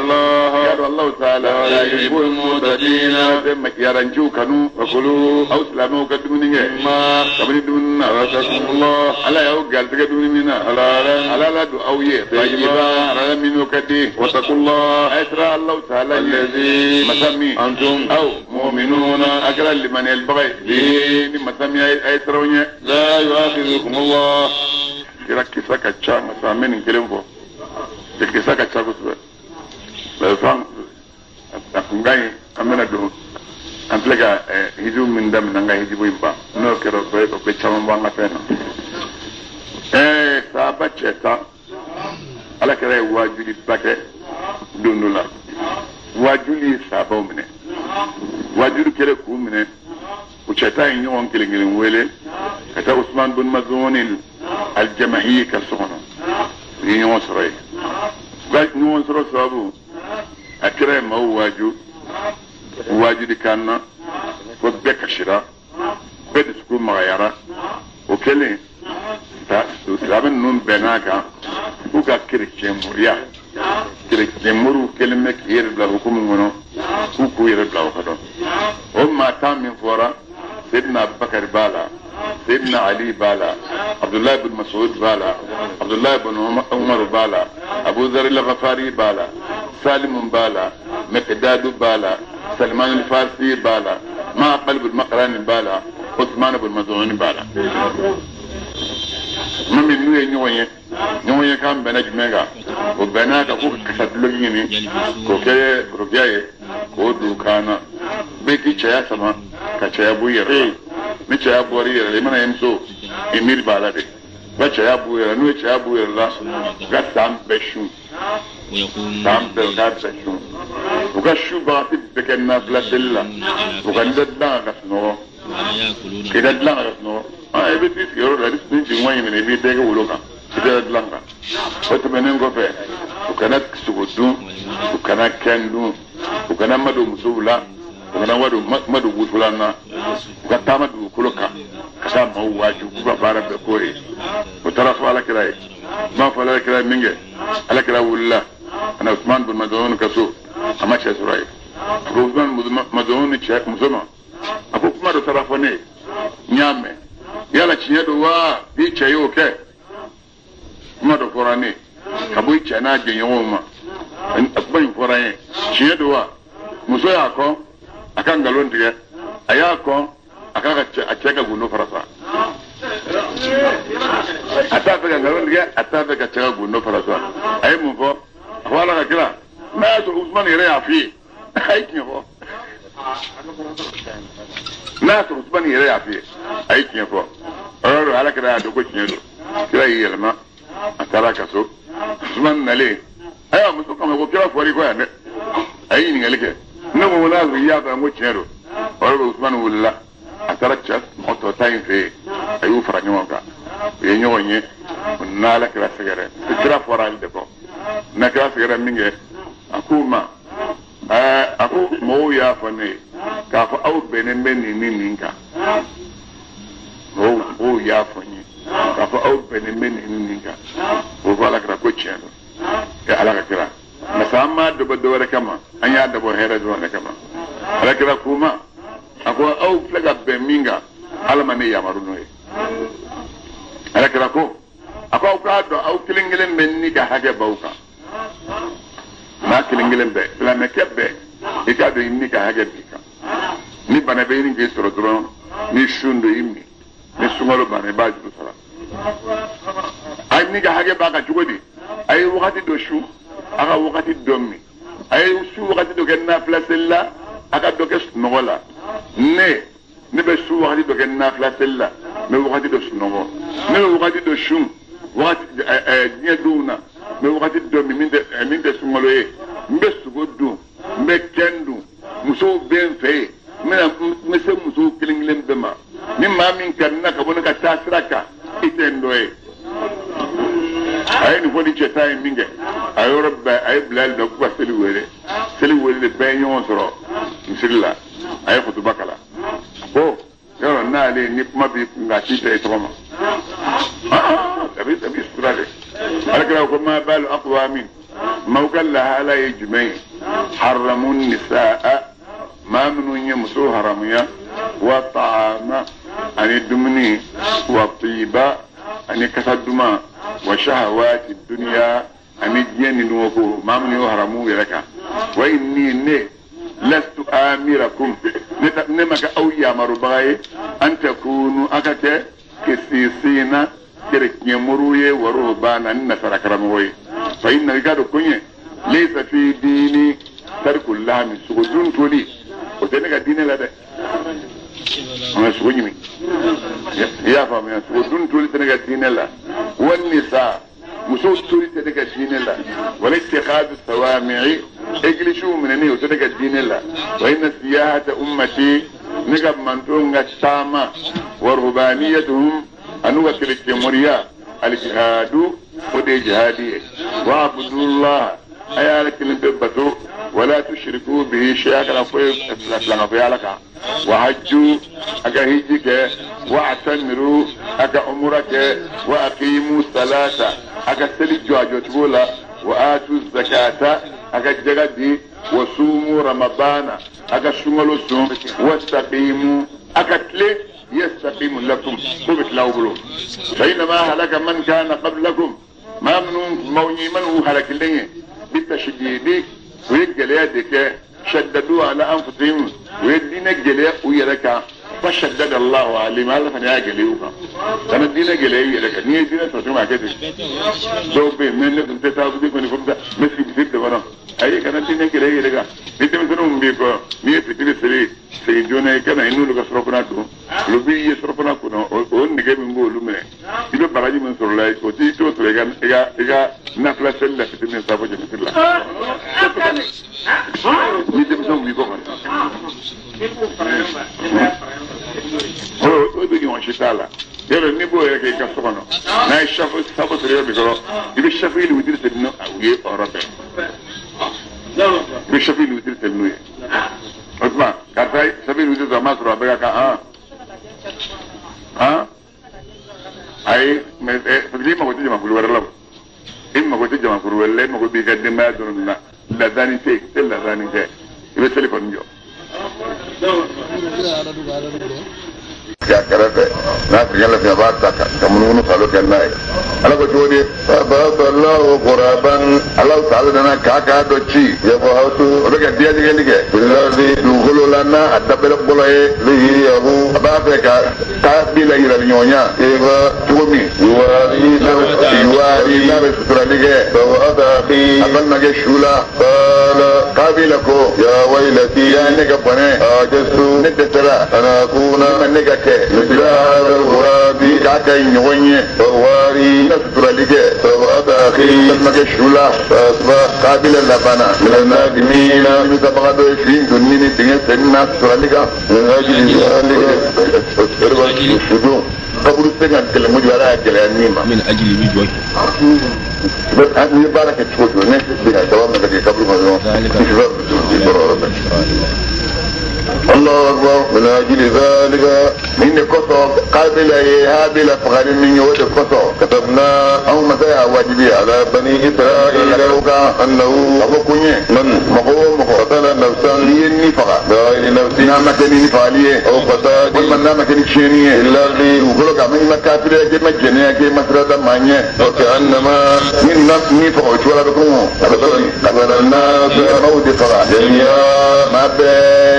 dɔn Alahu taala la yuhibbul mu'tadina tɛ yaranciw kanu aw silamɛw ka dumuni kɛ kabini dumuni na Ala y'aw garijɛgɛ dumuni min na Ala la don aw ye tayiba ala minnu ka di a ye siran Alahu taala ɲɛ masa min aw mu'minuna a kɛra limaniyalibaga ye ni masa min a ye siran aw ɲɛ. Kira kisa ka ca masa an bɛ nin kelen fɔ kisa ka ca kosɛbɛ a kun ka ɲi an bɛna don an filɛ ka hijibu min daminɛ an ka hijibu in ban n'o kɛra o bɛ caman bɔ an ka fɛn na. Sahaba cɛ tan Ala kɛra ye waajuliba kɛ don dɔ la waajuli ye sahabaw minɛ waajuli kɛlen k'u minɛ u cɛ tan ye ɲɔgɔn kelen kelen wele ka taa Usman bin Mazun al-Jamahi ka so kɔnɔ u ye ɲɔgɔn sɔrɔ yen u ka ɲɔgɔn sɔrɔ sababu a kɛra ye maaw waaju waajulikan na ko bɛɛ kasira bɛɛ dusukun magayara o kɛlen silamɛ ninnu bɛnn'a kan k'u ka kerecɛn moriya kerecɛn moriw kɛlen bɛ k'i yɛrɛ bila hukumu kɔnɔ k'u k'u yɛrɛ bila o kɔnɔ o maa tan min fɔra Seydina Abubakar b'a la Seydina Ali b'a la Abdullahi bin Mas'ud b'a la Abdullahi bin Umar b'a la Abu Dharr al-Ghafari b'a la Salim b'a la Miqdad b'a la Salman al-Farsi b'a la Ma'qal bin Maqran b'a la Uthman bin Maz'un b'a la. Maa min n'u ye ɲɔgɔn ye k'an bɛnna jumɛn kan o bɛnna kan ko kasa duloki ɲini k'o kɛ forokiya ye k'o don kan na bɛɛ k'i cɛya sama ka cɛya bɔ i yɛrɛ la ni cɛya bɔra i yɛrɛ la i mana ye muso i miiri b'a la de u ka cɛya b'u yɛrɛ la n'u ye cɛya b'u yɛrɛ la u ka san bɛɛ sun san bɛɛ u k'a bɛɛ sun u ka su wagati bɛɛ kɛ nafila seli la u ka da dilan ka sunɔgɔ k'i da dilan ka sunɔgɔ i bɛ t'i sigiyɔrɔ la ni jigin ɲininka i b'i dɛgɛ wolo kan i tɛ da dilan kan. O tɛmɛnen kɔfɛ u kana sogo dun, u kana kɛn dun, u kana madon musow la, u kana madon wusulan na, u ka taama dugukolo kan ka taa maaw waaju k'u ka baara bɛɛ k'o ye. O taara fɔ Ala kira ye, u m'a fɔ Ala kira ye min kɛ, Ala kira wulila ka na Usman bin Maz'un ka so, a ma cɛ sɔrɔ yen. A ko Usman bin Maz'un cɛ muso ma, a ko kuma dɔ taara fɔ ne ye, n y'a mɛn, yala tiɲɛ don wa i cɛ y'o kɛ? Kuma dɔ fɔra ne ye ka bɔ i cɛ n'a jɛɲɔgɔnw ma, kuma in fɔra n ye, tiɲɛ don wa? Muso y'a kɔn a ka nkalon tigɛ, a y'a kɔn a k'a ka a cɛ ka gundo fara sa. A t'a fɛ ka nkalon tigɛ, a t'a fɛ ka cɛ ka gundo fara sa. A ye mun fɔ? A ko Ala ka kira, n'a y'a sɔrɔ Usumani yɛrɛ y'a f'i ye, a ye tiɲɛ fɔ. N'a y'a sɔrɔ Usumani yɛrɛ y'a f'i ye, a ye tiɲɛ fɔ. O yɔrɔ dɔ Ala kira y'a dɔn ko tiɲɛ don. Kira y'i yɛlɛma, a taara ka so. Usumani nalen, ayiwa muso kama ko kira fɔr'i kɔ yan dɛ. A ye ɲininkali kɛ. Ne ko n'a sɔrɔ i y'a fɔ n ko tiɲɛ don. O yɔrɔ dɔ Usumani wulila, a taara cɛ mɔgɔ tɔ ta in fɛ yen, a y'u fara ɲɔgɔn kan. U ye ɲɔgɔn ye, u n'Ala kira sɛgɛrɛ. Kira fɔra ale de kɔ. N'a kira sɛgɛrɛ min kɛ, a k'u ma, a ko mɔgɔw y'a fɔ ne ye k'a fɔ aw bɛnnen bɛ nin ni nin kan. Mɔgɔw y'a fɔ n ye k'a fɔ aw bɛnnen bɛ nin ni nin kan. O ko Ala kira ko tiɲɛ don. E Ala ka kira, masa an m'a dabɔ dɔ wɛrɛ kama, an y'a dabɔ hɛrɛ dɔrɔn de kama. Ala kira k'u ma, a ko aw filɛ ka bɛn min kan, Ala ma ne yamaru n'o ye. Ala kira ko, a ko aw k'a dɔn aw kelen kelen bɛ ni ka hakɛ b'aw kan. Maa kelen kelen bɛɛ, silamɛkɛ bɛɛ, i k'a dɔn i ni ka hakɛ b'i kan. Ni bana bɛ ɲini k'i sɔrɔ dɔrɔn, ni sun don i min, ni sunkalo banna i b'a juru sara. A ni ka hakɛ b'a kan cogo di? A ye wagati dɔ su, a ka wagati dɔ min, a ye su wagati dɔ kɛ nafila seli la, a ka dɔ kɛ sunɔgɔ la. Ne bɛ su wagati dɔ kɛ nafila seli la, n bɛ wagati dɔ sunɔgɔ, ne bɛ wagati dɔ sun, wagati diɲɛ donw na, n bɛ wagati dɔ min min tɛ sunkalo ye, n bɛ sogo dun, n bɛ kɛn dun, musow bɛ n fɛ yen, n bɛna n bɛ se musow kelen kelen bɛɛ ma. Ni maa min ka na ka bɔ ne ka taa sira kan, i tɛ n dɔ ye. A ye nin fɔ ni cɛ ta ye min kɛ, a yɔrɔ bɛɛ a ye Bilali dɔn k'u ka seli wele. Seli wele de bɛɛ ye ɲɔgɔn sɔrɔ misiri la, a ye kutuba kalan. Ko yɔrɔ n'ale ni kuma b'i kun k'a ci tɛ i tɔgɔ ma. A bɛ sutura de. Ala kira ko ma balu aqwamin, maaw ka lahala ye jumɛn ye? Haramu nisaa, maa minnu ye muso haramuya, wa ta'ama ani dumuni, wa tiba ani kasa duman, wa shahawati dunya ani diɲɛ ni nɔgɔ, maa minnu y'o haramu yɛrɛ kan. Wa inni ne lastu amirakum, ne ma kɛ aw yamarubaga ye, an takunu a ka kɛ kisisina kerecɛnmuru ye, wa ruhbana ni nasara karamɔgɔ ye. Fa inna i k'a dɔn ko n ye laysa fi diini tariku lahmi, sogo dun toli o tɛ ne ka diinɛ la dɛ. An ka sogo ɲimi, i y'a faamuya, sogo dun toli tɛ ne ka diinɛ la. Wa nisa, musow toli tɛ ne ka diinɛ la. Wala ittikhadu sawami'i, egilisiw minɛni o tɛ ne ka diinɛ la. Wa inna siyahata ummati, ne ka mantonw ka taama, wa ruhbaniyatuhum an'u ka kerecɛnmoriya, alijihadu o de ye jihadi ye. Wa abudullah, a y'Ala kelen pe bato, wala tushriku bihi shay'a, kana foyi filankafoya Ala kan. Wa hajju, a ka hiji kɛ, wa atamiru, a ka umura kɛ, wa aqimu salata, a ka seli jɔ a jɔcogo la, wa atu zakata, a ka jaga di, wa sumu ramadana, a ka sunkalo sun, wastaqimu, a ka tilen, yastaqimu lakum, ko bɛ tila aw bolo. Fa innama halaka man kana qablakum, maa minnu maaw ye minnu halakilen ye, bitashdidi, u ye gɛlɛya de kɛ, shaddadu ala anfusihim, u ye diinɛ gɛlɛya u yɛrɛ kan, fa shaddada Allahu alayhim, Ala fana y'a gɛlɛya u kan. Kana diinɛ gɛlɛya i yɛrɛ kan, n'i ye diinɛ sɔrɔ cogo min a kɛ ten. Dɔw bɛ yen, mɛ ne tun tɛ taa kɔni fo n bɛ sigi misiri de kɔnɔ. Ayi, kana diinɛ gɛlɛya i yɛrɛ kan. Ni denmisɛnninw b'i kɔ, n'i ye fitiri seli segin joona, i ka na i n'olu ka surafana dun, olu b'i ye surafana kɔnɔ, o nege min b'olu minɛ, i bɛ baraji min sɔrɔ la, o t'i t'o sɔrɔ i ka nafila seli la fitiri min saafo jɛ misiri la. Ni denmisɛnw b'i kɔ kɔni, o bɛ ɲɔgɔn si t'a la. Yɔrɔ n'i b'o yɛrɛ kɛ i ka so kɔnɔ n'a ye safu safo sɔrɔ yɔrɔ min kɔrɔ i bɛ safu ni witiri seli n'u ye o yɔrɔ bɛɛ i bɛ safu ni witiri seli n'u ye o tuma karisa safu ni witiri sɔrɔ a ma sɔrɔ a bɛ ka kan han ayi mɛ parce que i mago tɛ jamakulu wɛrɛ la o i mago tɛ jamakulu wɛrɛ la i mago b'i ka denbaya dɔrɔn de la ladani tɛ yen i tɛ ladani kɛ i bɛ seli kɔni jɔ. A kɛrɛfɛ n'a sɛgɛn lafiya b'a ta ka munumunu salo kɛ n'a ye ala ko cogo di فبعث الله غرابا ala taala nana k'a k'a dɔ ci يبحث o bɛ ka diyatigɛli kɛ في الأرض dugukolo la n'a a dabɛrɛ bɔlɔ ye ليريه a b'a fɛ ka kabila yirali ɲɔgɔnya كيف cogo min يواري yuwari n'a bɛ suturali kɛ سوءة a أخيه balimakɛ su la قال kabila ko يا ويلتي ya ne ka bɔnɛ أعجزت ne dɛsɛra أن أكون ne ma ne ka kɛ مثل هذا الغراب k'a kɛ ɲɔgɔn ye فأواري n ka suturali kɛ سوءة أخيه balimakɛ su la فأصبح kabila labanna من النادمين nimisa dɔ ye su in donni ni dingɛ senni n'a suturali kan من أجل ذلك sudon kaburu se ka gɛlɛn kojugu ala y'a gɛlɛya min ma من أجل وجهه n'i ye baara kɛ cogo cogo ne bɛ ka daba min kɛ kaburu kɔnɔ dɔrɔn i sufɛ i sɔrɔ yɔrɔ bɛɛ Allahu akbar من أجل ذلك nin de kosɔn kabila ye habila fagali min ye o de kosɔn كتبنا anw masa y'a wajibiya على بني إسرائيل o kan أنه ka fɔ ko ɲɛ من mɔgɔ o mɔgɔ قتل نفسا n'i ye ni faga بغير نفس n'a ma kɛ ni ni fagali ye أو فساد walima n'a ma kɛ ni tiɲɛni ye في الأرض dugukolo kan i ma kafiriya kɛ i ma jɛnɛya kɛ i ma sira da maa ɲɛ وكأنما ni na ni faga o cogo la a bɛ komi a bɛ komi قتل الناس maaw de faga جميعا maa bɛɛ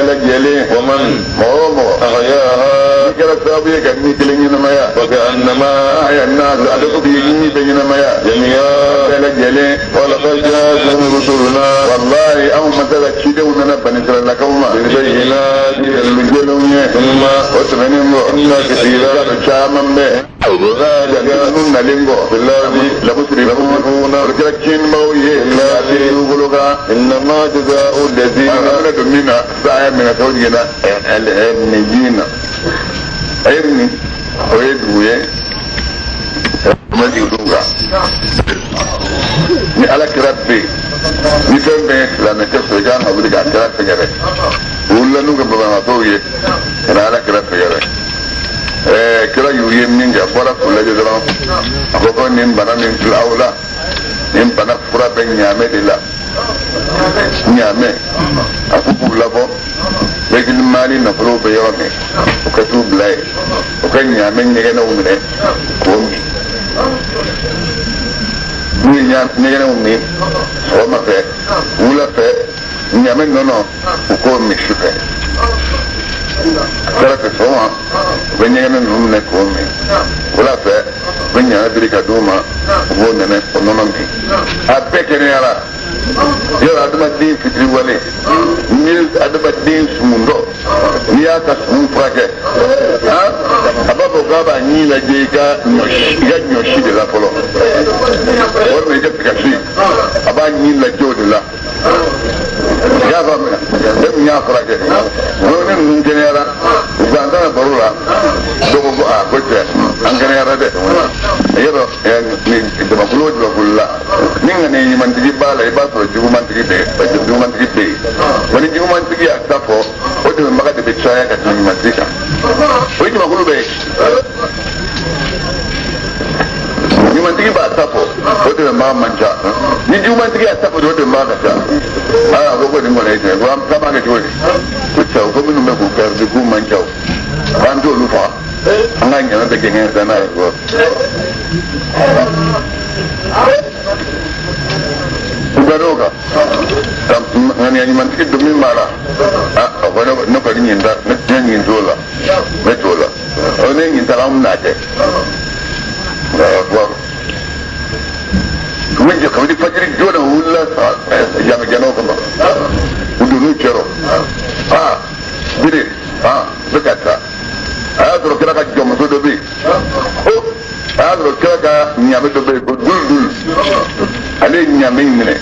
lajɛlen ومن mɔgɔ o mɔgɔ أحياها n'i kɛra sababu ye ka ni kelen ɲɛnamaya فكأنما aya n'a a bɛ komi i ni bɛ ɲɛnamaya جميعا bɛɛ lajɛlen ولقد جاءتهم رسلنا walayi anw masa ka cidenw nana banisiralakaw ma بالبينات dalilu jɛlenw ye ثم o tɛmɛnen kɔ إن كثيرا dɔ caman bɛ ذلك ninnu nalen kɔ في الأرض lamusirifuna o kɛra tiɲɛnibagaw ye dugukolo kan إنما جزاء الذين an bɛna don min na saya minɛ tɔw jiginna nin ji in na a ye nin o ye dugu ye ma jigin dugu kan ni ala kira bɛ yen ni fɛn bɛɛ ye silamɛ tɛ sɔrɔ i kan ka wuli k'a kira sɛgɛrɛ u wulila n'u ka banabaatɔw ye ka na ala kira sɛgɛrɛ kira y'u ye min kɛ a bɔra k'u lajɛ dɔrɔn a ko ko nin bana min filɛ aw la nin bana fura bɛ ɲaamɛ de la ɲaamɛ a ko k'u labɔ bɛɛkili maali nafolo bɛ yɔrɔ min u ka t'u bila yen u ka ɲaamɛ ɲɛgɛnɛw minɛ k'o min n'u ye ɲɛgɛnɛw min sɔgɔma fɛ wula fɛ ɲaamɛ nɔnɔ u k'o min su fɛ a kɛra fɛ sɔgɔma u bɛ ɲɛgɛnɛ ninnu minɛ k'o min wula fɛ u bɛ ɲaamɛ biri ka d'u ma u b'o nɛnɛ o nɔnɔ min a bɛɛ kɛnɛyara yɔrɔ adamaden fitiriwale n'i ye adamaden sumun dɔ n'i y'a ka sumun furakɛ a b'a fɔ k'a b'a ɲin lajɛ i ka ɲɔ si de la fɔlɔ walima i ka tigasi a b'a ɲin lajɛ o de la i y'a faamuya ne min y'a furakɛ ne ninnu kɛnɛyara u k'an taara baro la dɔw ko aa ko cɛ an kɛnɛyara dɛ yɔrɔ jamakulu o jamakulu la ni ŋaniya ɲumantigi b'a la i b'a sɔrɔ jugumantigi bɛ yen parce que jugumantigi bɛ yen wa ni jugumantigi y'a ta fɔ o dɛmɛbaga de bɛ caya ka tɛmɛ ɲumantigi kan o ye jamakulu bɛ ye ɲumantigi b'a ta fɔ o dɛmɛbaga man ca ni jugumantigi y'a ta fɔ o dɛmɛbaga ka ca aa ko nin kɔni ye tiɲɛ ko an b'a kɛ cogo di ko cɛw ko minnu bɛ k'u garidi k'u man ca o k'an t'olu faga an ka ɲɛna bɛ gɛngɛn san n'a ye kɔ u ka d'o kan ŋaniya ɲumantigi don min b'a la a ko ne kɔni ɲin ta ne ɲin t'o la ne t'o la ɔ ne ɲin ta la an bɛna kɛ u bɛ jɛ kabini fajiri joona u wulila jama-janaw kɔnɔ u donn'u cɛrɔ aa bere aa bɛ ka taa a y'a sɔrɔ kira ka jɔnmuso dɔ bɛ yen ko a y'a sɔrɔ kira ka ɲaamɛ dɔ bɛ yen ko dulu ale ye ɲaamɛ in minɛ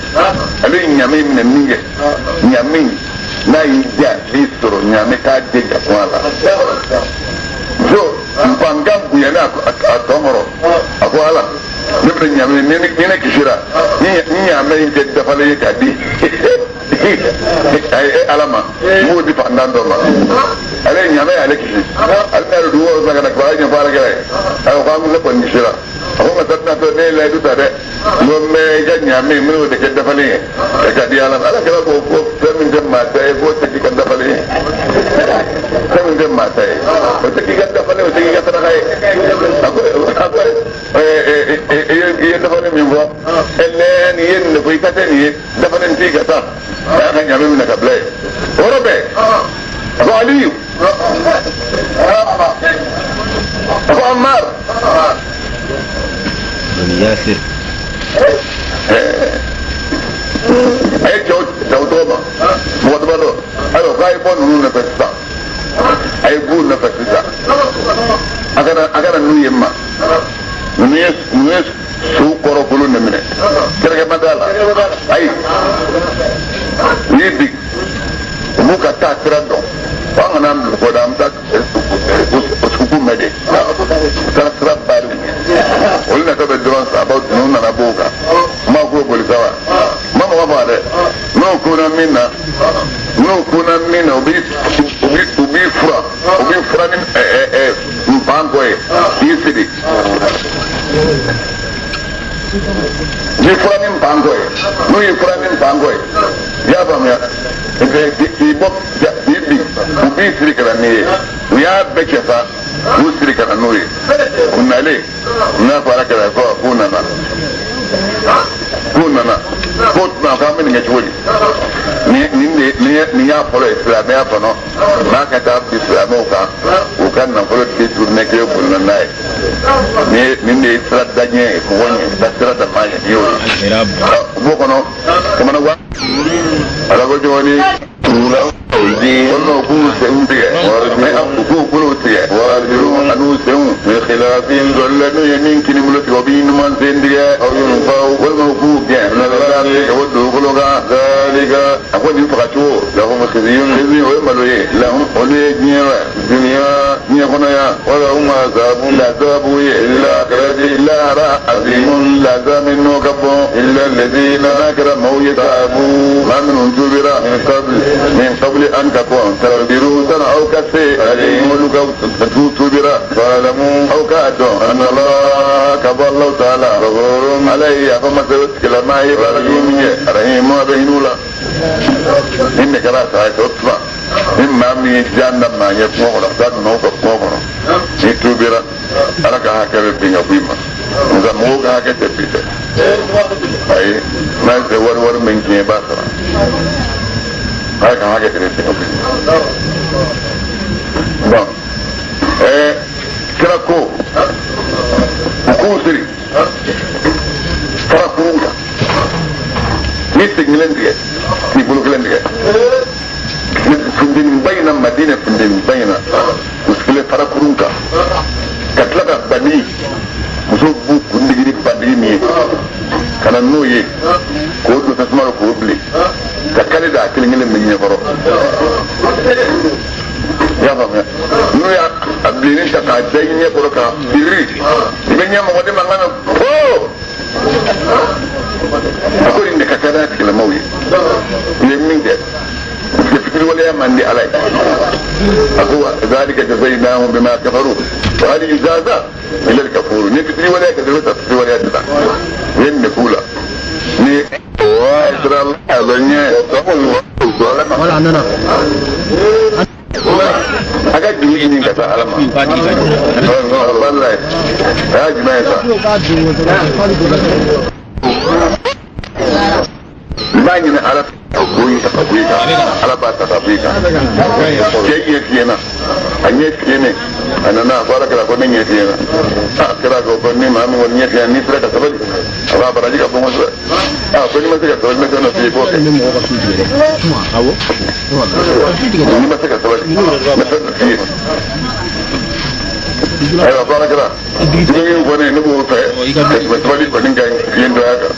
ale ye ɲaamɛ in minɛ min kɛ ɲaamɛ in n'a y'i diya a b'i sɔrɔ ɲaamɛ k'a den ka kuma la muso npankan bonya. bonyana a tɔn kɔrɔ a ko ala ne bɛna ɲaamɛ ni ne kisira ni ɲaamɛ in tɛ dafalen ye k'a di ala ma n b'o di fantan dɔ ma ale ye ɲaamɛ y'ale kisi ale n'a yɛrɛ dugu kɔrɔ sisan ka na kibaruya ɲɛfɔ ala kɛra ye a ko k'an ne kɔni kisira a ko masa tɛna to ne ye layidu ta dɛ n ko n bɛ i ka ɲaamɛ n bɛn'o de kɛ dafalen ye ka di ala ma ala kɛra ko ko fɛn min tɛ maa ta ye k'o tɛ k'i ka dafalen ye fɛn min tɛ maa ta ye o tɛ k'i ka dafalen o tɛ k'i ka saraka ye a ko i ye dafalen min fɔ ɛ nin ye nin de fɔ i ka tɛ nin ye dafalen t'i ka taa a y'a ka ɲaamɛ minɛ ka bila yen o yɔrɔ bɛɛ a ko Aliyu a ko Amar Yasir a ye cɛw tɔgɔ ma mɔgɔ damadɔ ayiwa k'a ye bɔ ninnu nɔfɛ sisan a ye b'u nɔfɛ sisan a kana n'u ye ma ninnu ye sow kɔrɔ bolo de minɛ kɛrɛkɛ ma t'a la ayi u y'i bin u b'u ka taa sira dɔn ko an kana an bila kɔ dɛ an bɛ taa o sugu mɛn de u taara sira bari olu natɔ bɛ dɔrɔn sabaw ninnu nana b'o kan n b'a k'o boli sa wa n ma mɔgɔ faga dɛ n'o kunna min na u b'i fura u b'i fura ni npan kɔ ye k'i siri ni fura ni npan kɔ ye n'u ye fura ni npan kɔ ye i y'a faamuya k'i bɔ k'i bin u b'i siri ka na n'i ye u y'a bɛɛ kɛ sa k'u siri ka na n'o ye u nalen u n'a fɔ ala kɛra ko k'u nana k'o tuma k'an bɛ nin kɛ cogo di nin y'a fɔlɔ ye silamɛya kɔnɔ n'a ka taa bi silamɛw kan u ka nafolo détourné k'e bolila n'a ye nin de ye sira daɲɛ ye kɔgɔ ɲɛ da sira da maa ɲɛ nin y'o ye u b'o kɔnɔ jamana wa ala ko jɔni walima u k'u senw tigɛ u k'u bolow tigɛ an'u senw dɔlila n'u ye min kini bolo tigɛ o b'i numan sen tigɛ walima u k'u gɛn ka bɔ dugukolo kan a ko nin fagacogo o ye malo ye olu ye diɲɛ diɲɛ kɔnɔ yan lazabu ye lahara azimun laza min n'o ka bon n'a kɛra maaw ye taabu maa minnu tubira min qabli an takun taqdiru sana aw ka se olu ka tubira aw k'a dɔn anna Allah ka bɔ Allahu taala ala ye yafa masa tigilama ye baara jugu min kɛ arahimu a bɛ hinɛ u la nin de kɛra a sa o tuma ni maa min ye jan da maa ɲɛ kungo kɔnɔ ka taa nɔ ka kungo kɔnɔ n'i tubira ala ka hakɛ bɛ bin ka bɔ i ma nka mɔgɔw ka hakɛ tɛ bin dɛ ayi n'a ye wari min tiɲɛ i b'a sara ala ka hakɛ tɛ bin ka bɔ i ma bon kira ko u k'u siri fara kurun kan n'i sen kelen tigɛ k'i bolo kelen tigɛ funteni ba in na Madina funteni ba in na u sigilen fara kurun kan ka tila ka bandigi muso b'u kundigi ni bandigi min ye ka na n'o ye k'o don tasuma la k'o bilen ka kale da a kelen kelen bɛ ɲɛkɔrɔ i y'a faamuya n'u y'a bilenni ta k'a da i ɲɛkɔrɔ ka biri i bɛ ɲɛ mɔgɔ de mankan mɛn foo a ko nin de ka kan n'a tigilamaw ye u ye min kɛ parce que fitiriwaleya man di ala ye a ko zalika jazainahum bima kafaru wa hal yujaza illa al-kafur ni fitiriwaleya kɛ dɔrɔn ta fitiriwaleya tɛ taa u ye nin de k'u la ni sira a bɛ ɲɛ a ka juru ɲini ka taa ala ma walayi a y'a jumɛn ye sa n b'a ɲini ala ka bɔ i kan ala b'a ta ka bɔ i kan cɛ ɲɛ fiyɛ na a ɲɛ fiyɛ a nana a ko ala kɛra ko ne ɲɛ fiyɛ na a kɛra ko ni maa min kɔni ɲɛ fiyɛ n'i sera ka sabali a b'a baraji ka bon kosɛbɛ a ko n'i ma se ka sabali n bɛ fɛn dɔ f'i ye i b'o kɛ n'i ma se ka sabali n bɛ fɛn dɔ f'i ye ayiwa ko ala kɛra dumuni fɔ ne ne b'o fɛ ka tɛmɛ sabali kɔni kan fiɲɛ dɔ y'a kan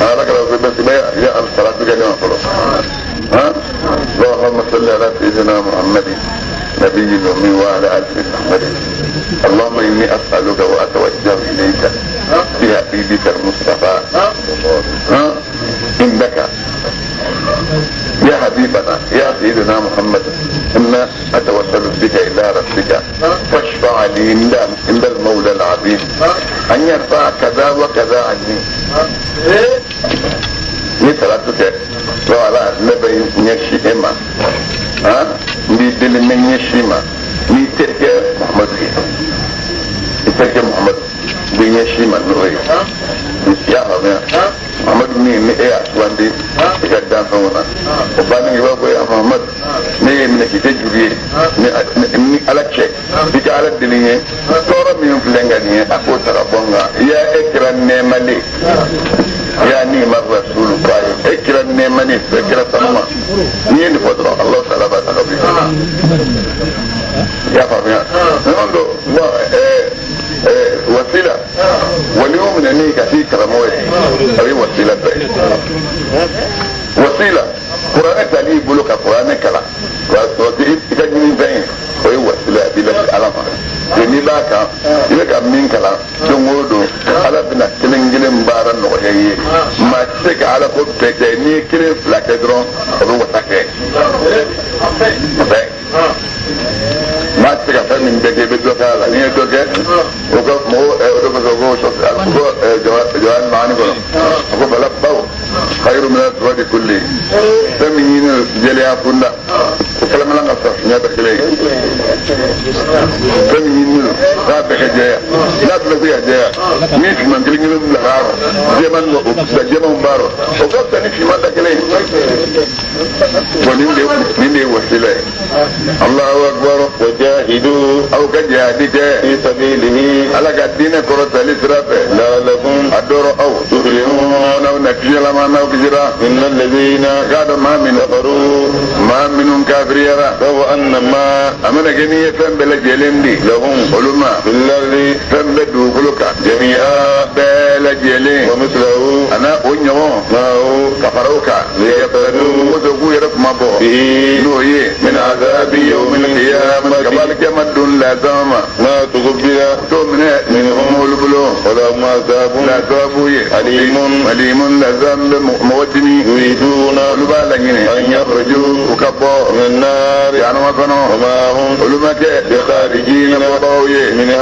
ala kɛra ko basi bɛ ya salatu kɛ ne ma fɔlɔ han اللهم صل على سيدنا محمد نبي الأمي وعلى آل محمد. اللهم إني أسألك وأتوجه إليك بحبيبك المصطفى إنك يا حبيبنا يا سيدنا محمد إنا أتوسل بك إلى ربك فاشفع لي عند المولى العظيم أن يرفع كذا وكذا عني. Ni salatu kɛ to ala ne bɛ ɲɛsin e ma, n b'i deli n bɛ ɲɛsin ma n'i terikɛ Muhamadu ye, i terikɛ Muhamadu n bɛ ɲɛsin ma n'o ye. I y'a faamuya? Muhamadu min ni e y'a sugandi i ka danfɛnw na, o bannen i b'a fɔ ya Muhamadu ne ye minɛ k'i kɛ juru ye ni ala cɛ, i ka ala deli n ye tɔɔrɔ min filɛ n ka nin ye a k'o ta ka bɔ n kan. I y'a e kɛra nɛɛmalen ya ni ma rasulu ba ye e kira nɛɛmani e kira sanuma n'i ye nin fɔ dɔrɔn Alahu taala b'a ta ka bɔ i kan. I y'a faamuya? Ninnu don bɔn wasila waliw minɛni ka k'i karamɔgɔ ye a bɛ wasila bɛɛ ye. Wasila kuranɛ tali i bolo ka kuranɛ kalan k'a sɔrɔ i ka ɲini fɛn ye o ye wasila ye a b'i lase Ala ma. N'i b'a kan i bɛ ka min kalan don o don Ala bɛna kelen kelen baara nɔgɔya i ye. Maa tɛ se ka Ala ko bɛɛ kɛ, n'i ye kelen fila kɛ dɔrɔn o bɛ wasa kɛ. Maa tɛ se ka fɛn min bɛɛ kɛ i bɛ dɔ kɛ a la, n'i ye dɔ kɛ o ka mɔgɔw o de kosɔn ko ko jawahir maani kɔnɔ a ko bala baw khayru min aswadi kulli fɛn min ɲini jɛlenya kunda o kalamalan ka fisa fiɲɛ bɛɛ kelen ye. Fɛn min ɲini k'a bɛɛ ka jɛya n'a bɛɛ bɛ se ka jɛya ni finman kelen kelen bila k'a rɔ jɛman o bila jɛmanw b'a rɔ o ka fisa ni finman da kelen ye. Bon nin de ye wasila ye. Allahu akbar. Wajahidu aw ka jihadi kɛ fi sabilihi ala ka diinɛ kɔrɔtali sira fɛ. La'allakum a dɔrɔ aw tuflihun n'aw na kisiyalama n'aw kisira. Inna alladhina k'a dɔn maa minnu kafaru maa minnu kafiriyara law annama a mana kɛ n'i ye fɛn bɛɛ lajɛlen di lahum olu ma fil ardi fɛn bɛɛ dugukolo kan jami'a bɛɛ lajɛlen wa mithluhu a n'a o ɲɔgɔn ma'ahu ka fara o kan liyabtadu muso k'u yɛrɛ kuma bɔ bihi n'o ye min azabi yawmil qiyamati ka b'alikiyama don lazama ma ma tuqbila t'o minɛ minhum olu bolo wa lahum azabun lazabu ye alimun alimun lazam bɛ mɔgɔ dimi yuriduna olu b'a laɲini an yakhruju u ka bɔ min an-nar jahanama kɔnɔ wa ma hum olu ma kɛ bikharijina bɔbagaw ye minha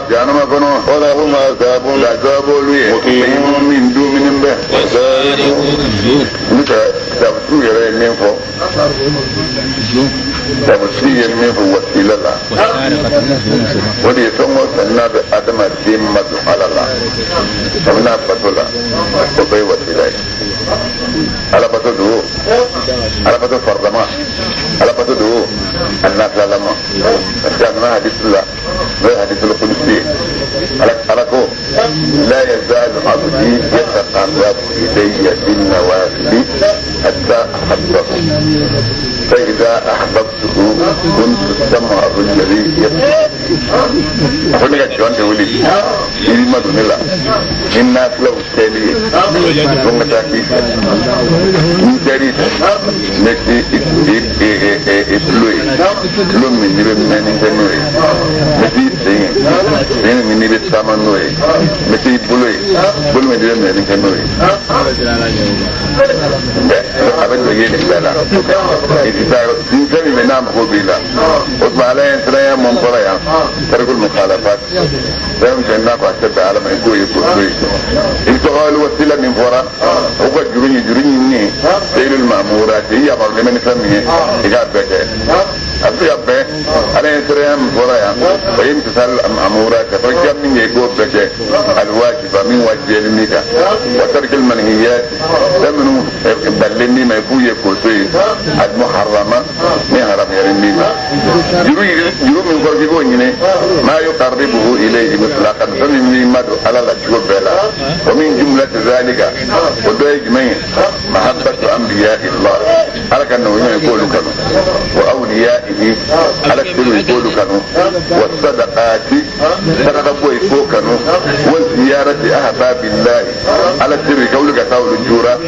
jahanama kɔnɔ wa lahum azabun lazabu olu ye muqimun min dumuni bɛ n bɛ tabutigiw yɛrɛ ye min fɔ tabutigi ye min fɔ wasila la o de ye fɛn o fɛn n'a bɛ adamaden madon Ala la a bɛ n'a bato la o bɛɛ ye wasila ye. Ala bato don o ala bato faridama ala bato don o a nafilalama parce que a nana hadisu la n'o ye hadisul kudusi ye ala ko la yazalu abdi yataqarrabu ilayya bin nawafili hatta ahabbahu fa idha ahbabtuhu kuntu sam'ahu alladhi yasma. A ko ne ka jɔn tɛ wuli i b'i madon ne la ni nafilaw kɛli ye ko n ka taa k'i fɛ n kɛr'i fɛ ne t'i i tulo ye tulo min n'i bɛ mɛnni kɛ n'o ye ne t'i sen ye sen min n'i bɛ taama n'o ye ne t'i bolo ye bolo min n'i bɛ mɛnni kɛ n'o ye a bɛ dege nin bɛɛ la i tɛ taa ni fɛn min bɛ n'a mago b'i la o tuma ala ye siranya mun kɔrɔ yan tarikul mukhalafat fɛn fɛn n'a ko a tɛ bɛn ala ma i k'o ye k'o to yen i bɛ tɔgɔ wasila min fɔra o ka juru ɲini juru ɲini seylul ma'murat i yamarulen bɛ ni fɛn min ye i k'a bɛɛ kɛ a bɛ se ka bɛn ala ye siranya min fɔra yan o ye imtisal ma'murat ka fɔ k'i ka min kɛ i k'o bɛɛ kɛ alwajiba min wajibiyalen b'i kan wa tarikil manhiyat fɛn minnu balilen b'i ma i k'u ye k'o to yen almuharrama min haramuyalen b'i ma juru min fɔra k'i k'o ɲini ma yuqarribuhu ilayhi mutlaqan fɛn min b'i madon ala la cogo bɛɛ la wa min jumlati zalika o dɔ ye jumɛn ye mahabbatu anbiya illah ala ka nabi ɲuman ye k'olu kanu wa awliya أوليائه على السر يقول كانوا والصدقات صدقة يقول كانوا وزيارة أحباب الله على السر قولك تاول الجورة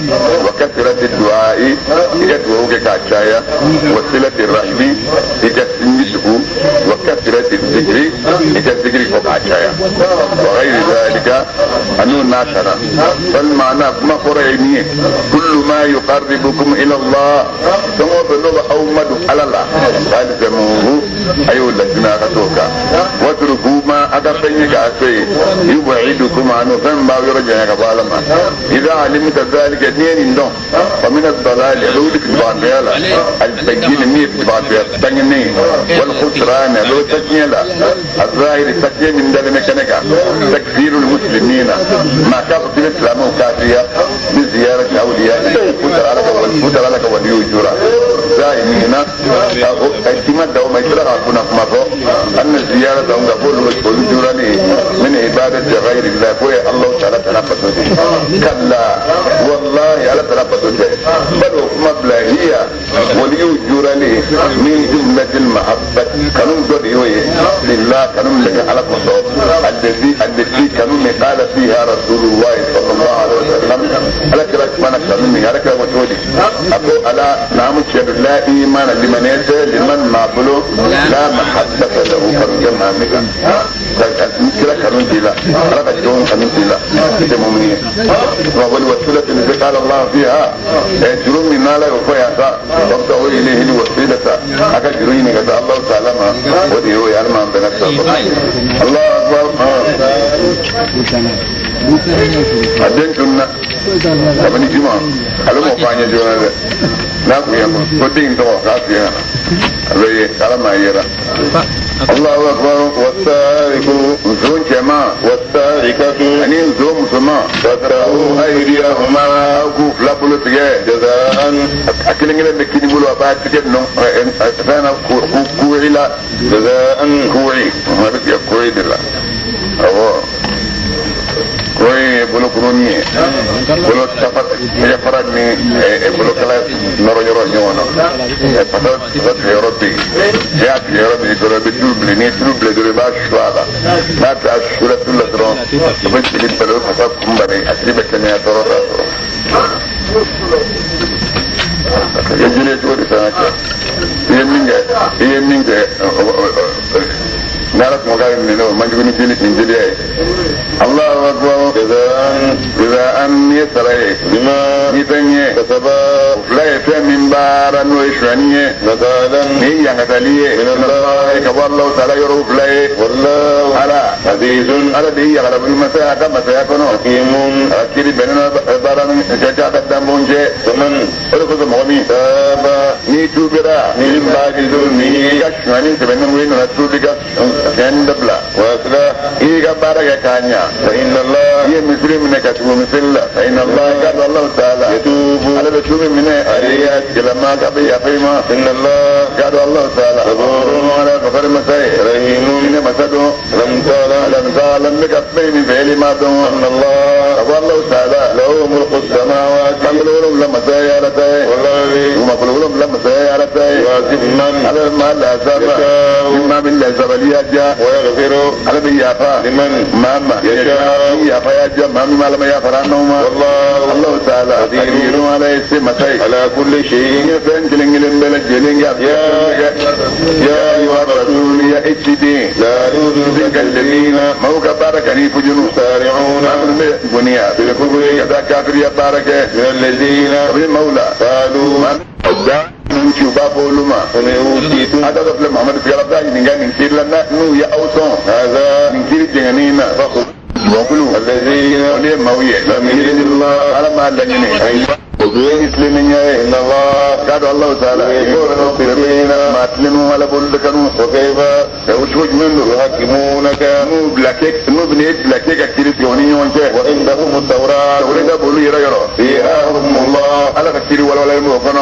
وكثرة الدعاء يدعوك كعشايا وصلة الرحم يجسنجسه وكثرة الذكر يجسنجسه فوق عشايا وغير ذلك أنه ناشرة فالمعنى ما قرأني كل ما يقربكم إلى الله ثم بلغ أو مدو على الله فالزموه أيها الذين أخذوك واتركوا ما أدفنك أسي يبعدكم عنه فما يرجعك بالما إذا علمت ذلك دين دون فمن الضلال يقولك بعضيالا البين ميت بعضيالا تنيني والخسران لو تنيلا الظاهر تنيني من ذلك تكفير المسلمين ما كافر الإسلام وكافية بزيارة أولياء فتر لك ولي جرا زائمين اعتماد دوما يتلقى كنا أن الزيارة هم قبول والجراني من عبادة غير الله فهي الله تعالى تنفسه كلا والله على تنفسه بل مبلغ هي ولي جراني من جملة المحبة كانوا دوري لله كانوا لك على قصور الذي كانوا قال فيها رسول الله صلى الله عليه وسلم على كلا ما نكمل على كلا وتولي أقول على نعم لا إيمان لمن يسأل لمن ما بلو لا محبة له كم مكا كلا كانوا ديلا على كجون كانوا ديلا المؤمنين وهو الوسيلة التي قال الله فيها يجرون من لا يوفيها وابتغوا إليه الوسيلة أكجرين كذا الله تعالى ما وديه يعلم عن بنفسه الله أكبر أدين كنا kabini juma ale m'o fɔ an ye joona dɛ n'a kun ye ko den in tɔgɔ k'a f'i ɲɛna a bɛ ye ala m'a yera Allahu akbar wasariqu nson cɛman wasariqatu ani nson musoman wasara'u aydiyahuma k'u fila bolo tigɛ jazaan a kelen kelen bɛ kini bolo a b'a tigɛ nɔ fɛn na kuuri la jazaan kuuri a bɛ tigɛ kuuri de la awɔ. Koyi bolo kuruni ye bolo tafa fara ni bolo kala nɔrɔ yɔrɔ ɲɔgɔn na pasa tigɛ yɔrɔ bɛ yen n'i y'a tigɛ yɔrɔ min dɔrɔn i bɛ tulu bilen n'i ye tulu bilen dɔrɔn i b'a su a la n'a t'a su la tulu la dɔrɔn i bɛ jigin balo pasa kunbɛn a tigi bɛ kɛnɛya tɔɔrɔ t'a sɔrɔ. I ye jeli cogo di fɛn kɛ i ye min kɛ n'ala kuma k'a ye minɛ o man jugu ni jeli ni jeliya ye Allahu akbar jazaan ni ye sara ye bima ni fɛn ye kasaba o fila ye fɛn min baara n'o ye sonyani ye nasalan ni yangatali ye ka bɔ Alahu taala yɔrɔ fila ye wallahu ala azizun ala de ye yagarabuli masaya a ka masaya kɔnɔ hakimun a ka kiiri bɛnnen baara min cɛ a ka danbon cɛ faman o de kosɔn mɔgɔ min taaba n'i tuubira ni baadi zulmi i ka sonyani tɛmɛnen ko i nana tuubi ka sonyani dabila wasila i ka baara kɛ k'a ɲa fa inna Allah i ye misiri minɛ ka tugu misiri la fa inna Allah ka dɔn Alahu taala yatubu ala bɛ tuubi minɛ ayi a tigilama ka bɛ yafa i ma inna Allah ka dɔn Alahu taala gafurun ala gafari masa ye rahimun hinɛ masa don lam ta'lam bɛ ka fɛn min fɛ e ma dɔn anna Allah ka bɔ Alahu taala lahu mulku samawati sankolo wolonwula masa ye ala ta ye wal ardi dugumakolo wolonwula masa ye ala ta ye man ala ma lazaba ma min lazabaliya ja ويغفر على بن يافا لمن ماما يشاء يافا يا جماعة ما لم يافا نوما والله الله تعالى قدير على سمتي على كل شيء يفنجلن بلجلن يا يا أيها الرسول يا اتدي لا يؤذنك الذين موك بارك فجنوا سارعون بنيا بالكفر كذا كافر يا بارك من الذين بالمولى قالوا ci b'a fɔ olu ma a da filɛ Muhamadu fiyala bɛ taa ɲininka nin kiri la n'u ye aw sɔn nin kiri jɛngɛnni na jɔnkulu olu ye maaw ye ala m'a laɲini o ye tilennenya ye k'a dɔn Alahu taala maa tilennenw ala b'olu de kanu o cogo jumɛn don n'u bila n'u bɛna e bila k'e ka kiri tigɛ u ni ɲɔgɔn cɛ tawureta b'olu yɛrɛ yɔrɔ ala ka kiri walawalalen b'o kɔnɔ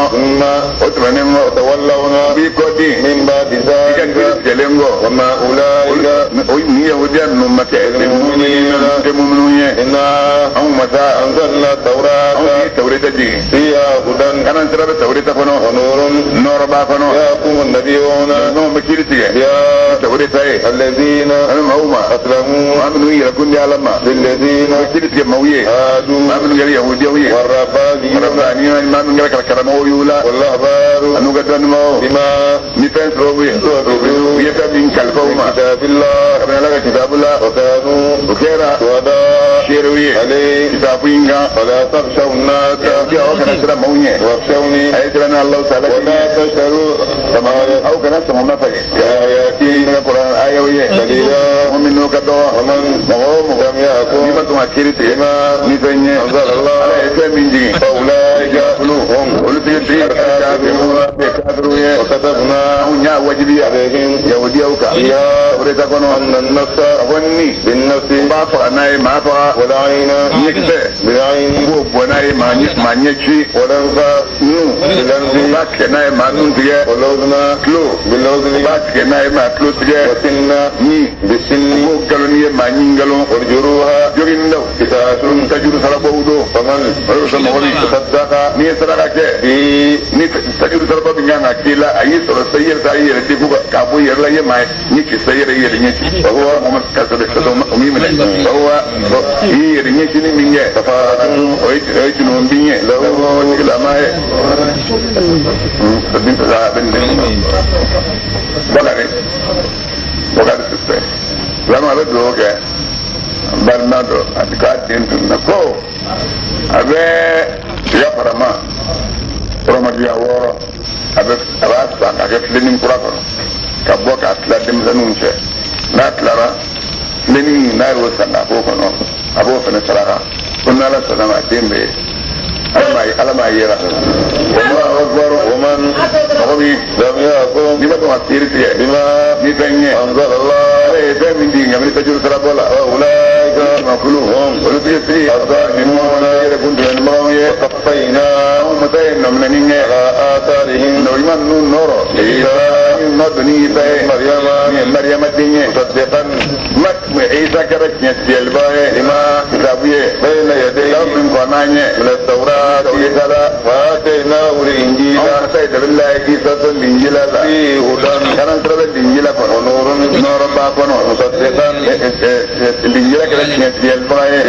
o tɛmɛnen kɔ u b'i kɔ di i ka وما أولئك المؤمنين إنا أنزلنا التوراة فيها هدى ونور يحكم النبيون يا الذين أسلموا للذين هادوا والربانيون والأحبار بما من كتاب الله وكانوا شهداء عليه فلا تخشوا الناس واخشوني ولا تشتروا آياتي قليلا ومن لم يحكم بما أنزل الله فأولئك هم الكافرون. وكتبنا عليهم فيها أن النفس بالنفس والعين بالعين والأنف بالأنف والأذن بالأذن والسن بالسن والجروح قصاص فمن تصدق Ka bɔ k'a tila denmisɛnninw cɛ n'a tilara filenin n'a y'o san k'a k'o kɔnɔ a b'o fana saraka ko n'ala sɔnna ma den bɛ ye ala m'a yera o man mɔgɔ min n'i ma sɔn ka kiiri tigɛ ni fɛn ye ala ye fɛn min di nka ni tajuru sara bɔ la makulu olu tigi sigi yɛrɛ kun tɛmɛnibagaw ye anw masa ye nɔminɛni kɛ nɔɲuman ninnu nɔrɔ nɔ donni Isa ye min ye Mariyama den ye Isa kɛra tiɲɛ tigɛliba ye kitabu ye kitabu min kɔnna an ɲɛ anw masa ye dabila ye Isa sɔn Linjila la kalan sira bɛ Linjila kɔnɔ nɔrɔ b'a kɔnɔ Linjila kɛra tiɲɛ tigɛlibaga ye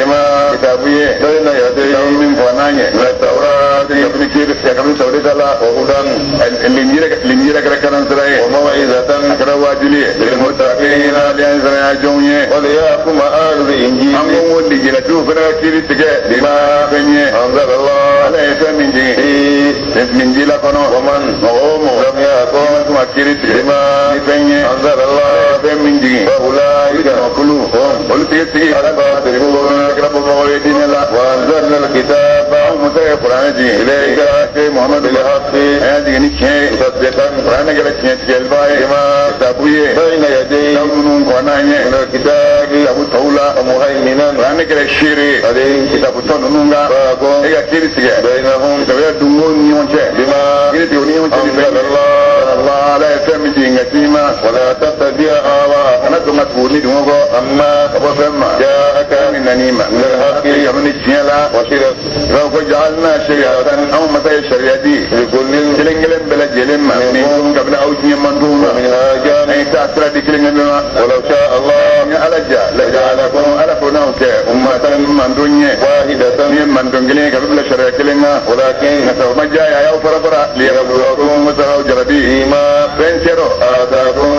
kitabu ye kitabu min kɔnna an ɲɛ kabini Tawureta la Linjila kɛra kalan sira ye a kɛra waajuli ye aliyansiranya jɔnw ye an ko ko Linjilatigiw fana ka kiiri tigɛ fɛn ye ala ye fɛn min jigin Linjila kɔnɔ mɔgɔ o mɔgɔ n'i ma sɔn ka kiiri tigɛ ni fɛn ye ala ye fɛn min jigin kulu olu tigi sigi kɛra bɔbagaw ye diinɛ la anw musa ye kuranɛ jigin Muhamadu a y'a jigin ni tiɲɛ ye kuranɛ kɛra tiɲɛ tigɛlibaga ye kitabu ye kitabu minnu kɔnna an ɲɛ kitabu tɔw la kuranɛ kɛra seere ye kitabu tɔ ninnu kan e ka kiiri tigɛ kitabuya dungo ni ɲɔgɔn cɛ kiiri tigɛ u ni ɲɔgɔn cɛ ni fɛn ye ala ye fɛn min jigin ka ci ma kana sɔn ka tugu ni dungo kɔ ka bɔ fɛn ma min nan'i ma kabini tiɲɛ la i b'a fɔ ko ja'alna shari'atan anw masa ye sariya di kelen kelen bɛɛ lajɛlen ma min kabini aw diɲɛ mantonw ma an ye taa sira di kelen kelen ma ni ala ja ala ko n'aw kɛ ummatan manton ye ni ye manton kelen ye ka bila sariya kelen kan nka sabu ma diya ye a y'aw fara fara liyabluwakum musa aw jarabi fɛn cɛrɔ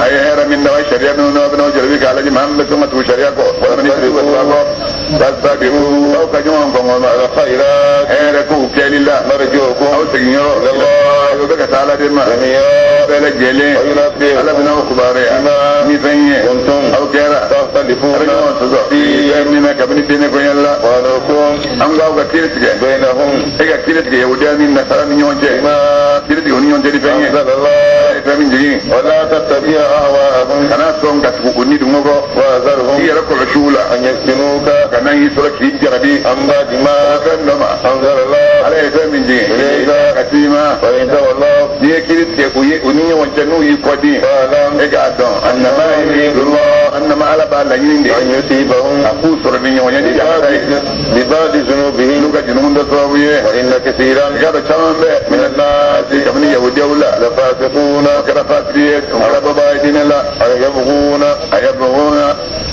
a ye hɛrɛ min d'aw ye sariya minnu n'aw bɛn'aw jarabi k'a lajɛ maa min bɛ sɔn ka tugu sariya kɔ walima ni tugu kɔ aw ka ɲɔgɔn kɔngɔ ma hɛrɛ kow kɛli la aw seginyɔrɔ aw bɛ ka taa ala de ma bɛɛ lajɛlen ala bɛna aw kibaruya ni fɛn ye aw kɛra a bɛ ɲɔgɔn sɔsɔ fɛn min na kabini diinɛ koɲɛ la an ko aw ka kiiri tigɛ e ka kiiri tigɛ yahudiya ni nasara ni ɲɔgɔn cɛ kiiri tigɛ u ni ɲɔgɔn cɛ ni fɛn ye fɛn min jigin kana sɔn ka tugu u ni dungo kɔ i yɛrɛ kɔlɔsi u la kana y'i sɔrɔ k'i jarabi fɛn dɔ ma ala ye fɛn min jigin ka ci ma n'i ye kiiri tigɛ u ye U ni ɲɔgɔn cɛ n'u y'i kɔ di e k'a dɔn annama yuridullah annama ala b'a laɲini de an yusibahum a k'u sɔrɔ ni ɲɔgɔn ye ni jamana ye bibadi zunubihim n'u ka junumu dɔ sababu ye wa inna kathiran i k'a dɔn caman bɛ min annasi kabini yahudiyaw la lafasiquna o kɛra fasiri ye o kɛra bɔbaa ye diinɛ la ayabghuna ayabghuna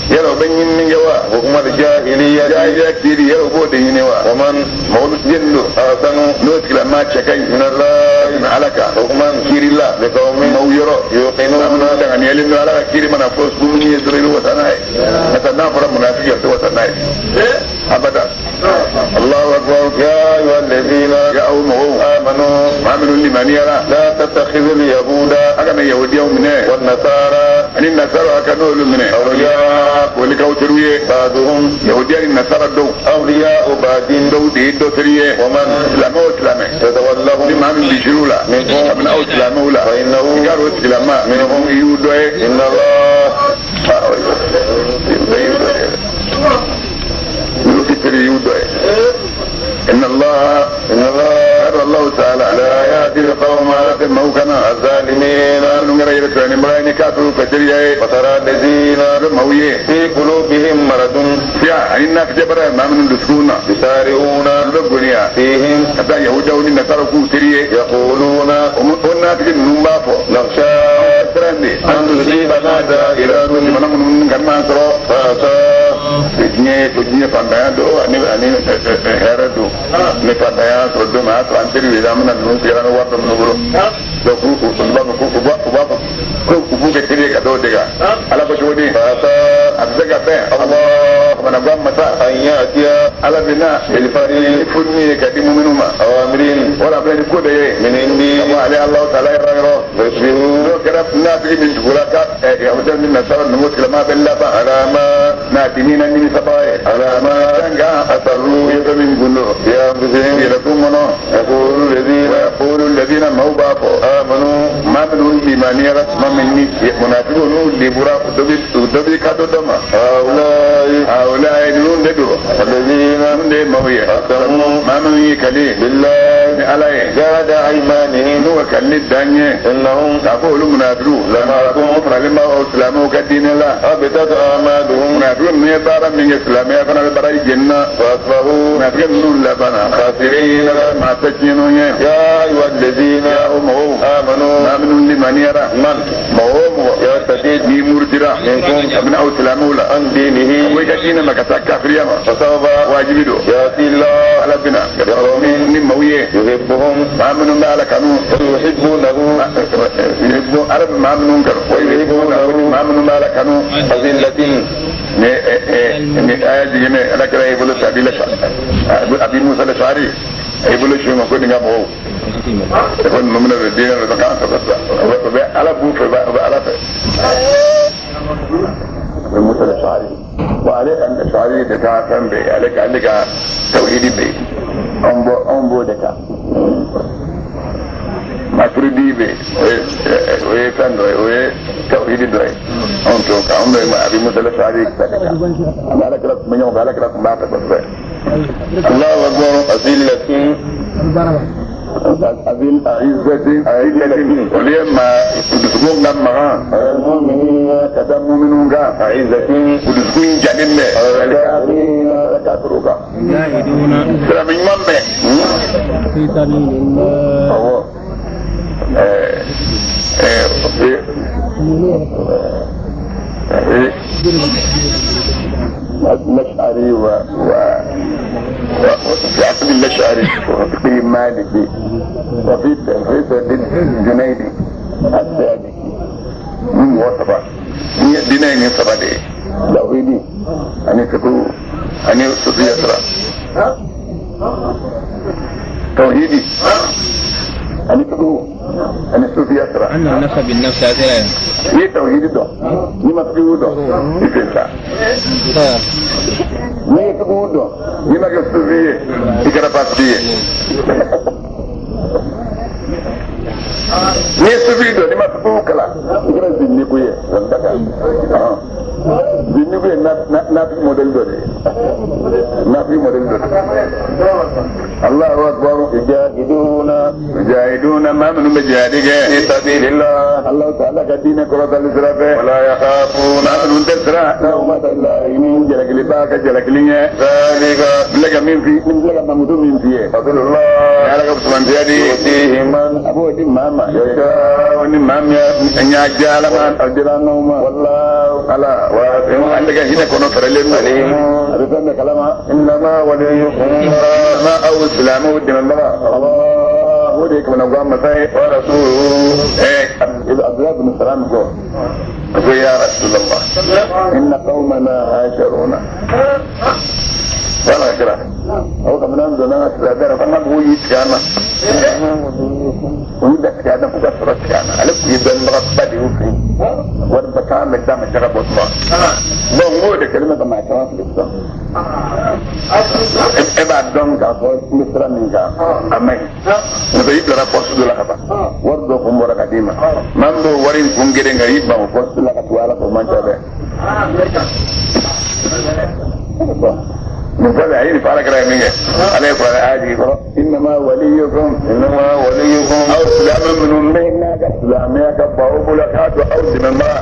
yala o bɛ ɲinini kɛ wa hukma al-jahiliyyati jahiliya kiiri yala o b'o de ɲini wa wa man mɔgɔ jeli don ahsanu n'o tigilamaa cɛ ka ɲi min Allahi tɛmɛ ala kan hukman kiiri la liqawmin maaw yɔrɔ yuqinuna minnu danganiyalen don ala ka kiiri mana fɔ sugu min ye dɔrɔn i bɛ wasa n'a ye n'o tɛ n'a fɔra munafiki o tɛ wasa n'a ye abada Allahu akbar ya ayyuha alladhina ya aw mɔgɔw amanu maa minnu limaniyara la tattakhidhu al-yahuda a kana yahudiyaw minɛ wan nasara ani nasara a ka n'olu minɛ awliya k'olu k'aw teriw ye ba'duhum yahudiya ni nasara dɔw awliya'u ba'din dɔw de ye dɔ teri ye wa man silamɛ o silamɛ ni yatawallahum maa min bisir'u la minkum kabini aw silamɛw la fa innahu i k'a dɔn o tigilama minhum i y'u dɔ ye inna Allah olu ki teri y'u dɔ ye inna Allah inna Allah Allah ta'ala la yahdi al-qawma ala tɛ maaw kana az-zalimina minnu kɛra yɛrɛ tɔɲɔni baga ye ni kafiriw ka teriya ye wa tara alladhina a bɛ maaw ye fi qulubihim maradun siya ani nafikɛ bara ye maa minnu dusukun na yusari'una olu bɛ goniya fihim ka taa yahudaw ni nasaraw k'u teri ye yaquluna o nafiki ninnu b'a fɔ nakhsha siran de an tusibana da'iratun jamana minnu ka n'an sɔrɔ fa'asa diɲɛ ko diɲɛ fantanya don ani ani hɛrɛ don ni fantanya sɔrɔ don min a y'a sɔrɔ an teri de an bɛna ninnu tigɛ an bɛ wari dɔ minnu bolo donc u b'a fɔ ko u b'a fɔ ko u b'u kɛ teri ye ka dɔw dege ala ko cogo di fa'asa a bɛ se ka bɛn Allah kamana gan masa an ya'tiya ala bɛ na bil ni furu ye ka di muminu ma awamirin wala bɛ ni ko de ye min indi ka bɔ ale Alahu taala yɔrɔ yɔrɔ fayusbihu n'o kɛra nafiki min tugura ka yahudiya ni nasara ninnu tilema bɛ laban ala ma n'a dimina nimisaba ye ala ma nka asarru ye fɛn min gundo fi anfusihim yɛrɛkun kɔnɔ yaqulu alladhina wa yaqulu alladhina maaw b'a fɔ amanu maa minnu limaniyara tuma min ni munafikiw n'u libura dɔ b'i ka dɔ dɔ ma haula'i haula'i ninnu de don alladhina ninnu de ye maaw ye aqsamu maa minnu y'i kali billahi ni ala ye jahada aymanihim n'u ka kalili dan ye innahum k'a fɔ olu munafikiw lama'akum faralen b'aw silamɛw ka diinɛ la habitat a'maluhum munafikiw ninnu ye baara min kɛ silamɛya fana bɛ baara jeni na fa asbahu munafikiw ninnu labanna khasirin maa tɛ tiɲɛniw ye ya ayyuha alladhina o mɔgɔw amanu maa minnu limaniyara man mɔgɔ o mɔgɔ yartadid n'i murutira minkum kabini aw silamɛw la an dinihi ko i ka diinɛ ma ka taa kafiriya ma fasawfa wajibi don ya'ti Allah ala bɛna biqawmin ni maaw ye yuhibbuhum maa minnu bɛ ala kanu wa yuhibbunahu ala bɛ maa minnu kanu wa yuhibbunahu maa minnu bɛ ala kanu azillatin ni ni aya jiginɛ ala kɛra i bolo sabi la abi musa la sari i bolo su ma ko nin ka mɔgɔw ko ninnu bɛna don diinɛ la k'an sɔrɔ o bɛ ala b'u fɛ o bɛ ala fɛ abi musa la sari bon ale ka sari de ka fɛn bɛ yen ale ka tawhidi bɛ yen anw b'o de kan maturidi bɛ yen o ye fɛn dɔ ye o ye tawhidi dɔ ye anw t'o kan anw bɛ abi musa la sari ta de kan an bɛ ala kira kun bɛ ɲɔgɔn fɛ ala kira kun b'a fɛ kosɛbɛ. Allahu akbar azillatin azil aizzatin aizzatin olu ye maa dusukun ka magan al-mu'minina ka da muminu kan aizzatin u dusukun jalen bɛ ala kafiriw kan يجاهدون silamɛ ɲuman bɛɛ في سبيل الله awɔ الأشعري وفي عقد الأشعري وفي مالكي وفي الجنيدي السالكي من وصفة دينين صفة دي توحيدي أني فقه أني صوفية توحيدي أني فقه أني صوفية أن النفس بالنفس أثرا ni tawhidi dɔn ni ma fikihu dɔn i tɛ sa ni ye fikihu dɔn n'i ma kɛ sufi ye i kɛra fasiki ye ni ye sufi dɔn n'i ma fikihu kalan i kɛra zindiku ye zandaka Bi ni bɛ nafi modèle dɔ de ye. Nafi modèle dɔ de ye. Allahu akbar. Yujahiduna. Yujahiduna maa minnu bɛ jihadi kɛ. Fi sabilillah. Allahu ta'ala ka diinɛ kɔrɔtali sira fɛ. Wala yakhafuna. Maa minnu tɛ siran. Lawmata laa'imin jalakilibaa ka jalakili ɲɛ. Zalika. N filɛ ka min f'i n filɛ ka mankutu min f'i ye. Fadlullah. Ala ka fusamantiya di. Yutihi man. A b'o di maa ma. Yasha. Ni maa min y'a diya Ala ma a dira n'aw ma. Wallahu. Ala. Wasi'un. Ale ka hinɛ kɔnɔ fɛrɛlen don. Alimun. A bɛ fɛn bɛɛ kalama. Innama waliyukum Ma aw silamɛw dɛmɛbaga. Allah. O de ye kamanagan masa ye. Wa rasuluhu. Abdullah bin Salam ko. A ko ya Rasulallah. Inna qawmana hasharuna. Wala kira. Aw kamana donna an ka silamɛya la f'an ka mɔgɔw y'i tigɛ an na. U y'u da tigɛ an na f'u ka sɔrɔ tigɛ an na. Ale tun ye dɔnnibagaba de y'u fɛ yen. Wari ba caman bɛ d'a ma jaga bɔ tuma. Bon n k'o de kɛlen bɛ ka maa caman fili sisan. E b'a dɔn k'a fɔ n bɛ sira min kan a man ɲi. N'o tɛ i bilara poste dɔ la ka ban. Wari dɔ kun bɔra ka d'i ma. Maa min b'o wari in kun geren ka i ban o poste la ka tugu Ala kɔ o man ca dɛ. Nin fɛn bɛɛ a ye nin fɔ Ala kira ye min kɛ Ala ye kuranɛ aya jigin kɔrɔ. Innama waliyukum. Innama waliyukum. Aw silamɛ minnu bɛ n'a ka silamɛya ka ban aw bolo k'a don aw dɛmɛbaga.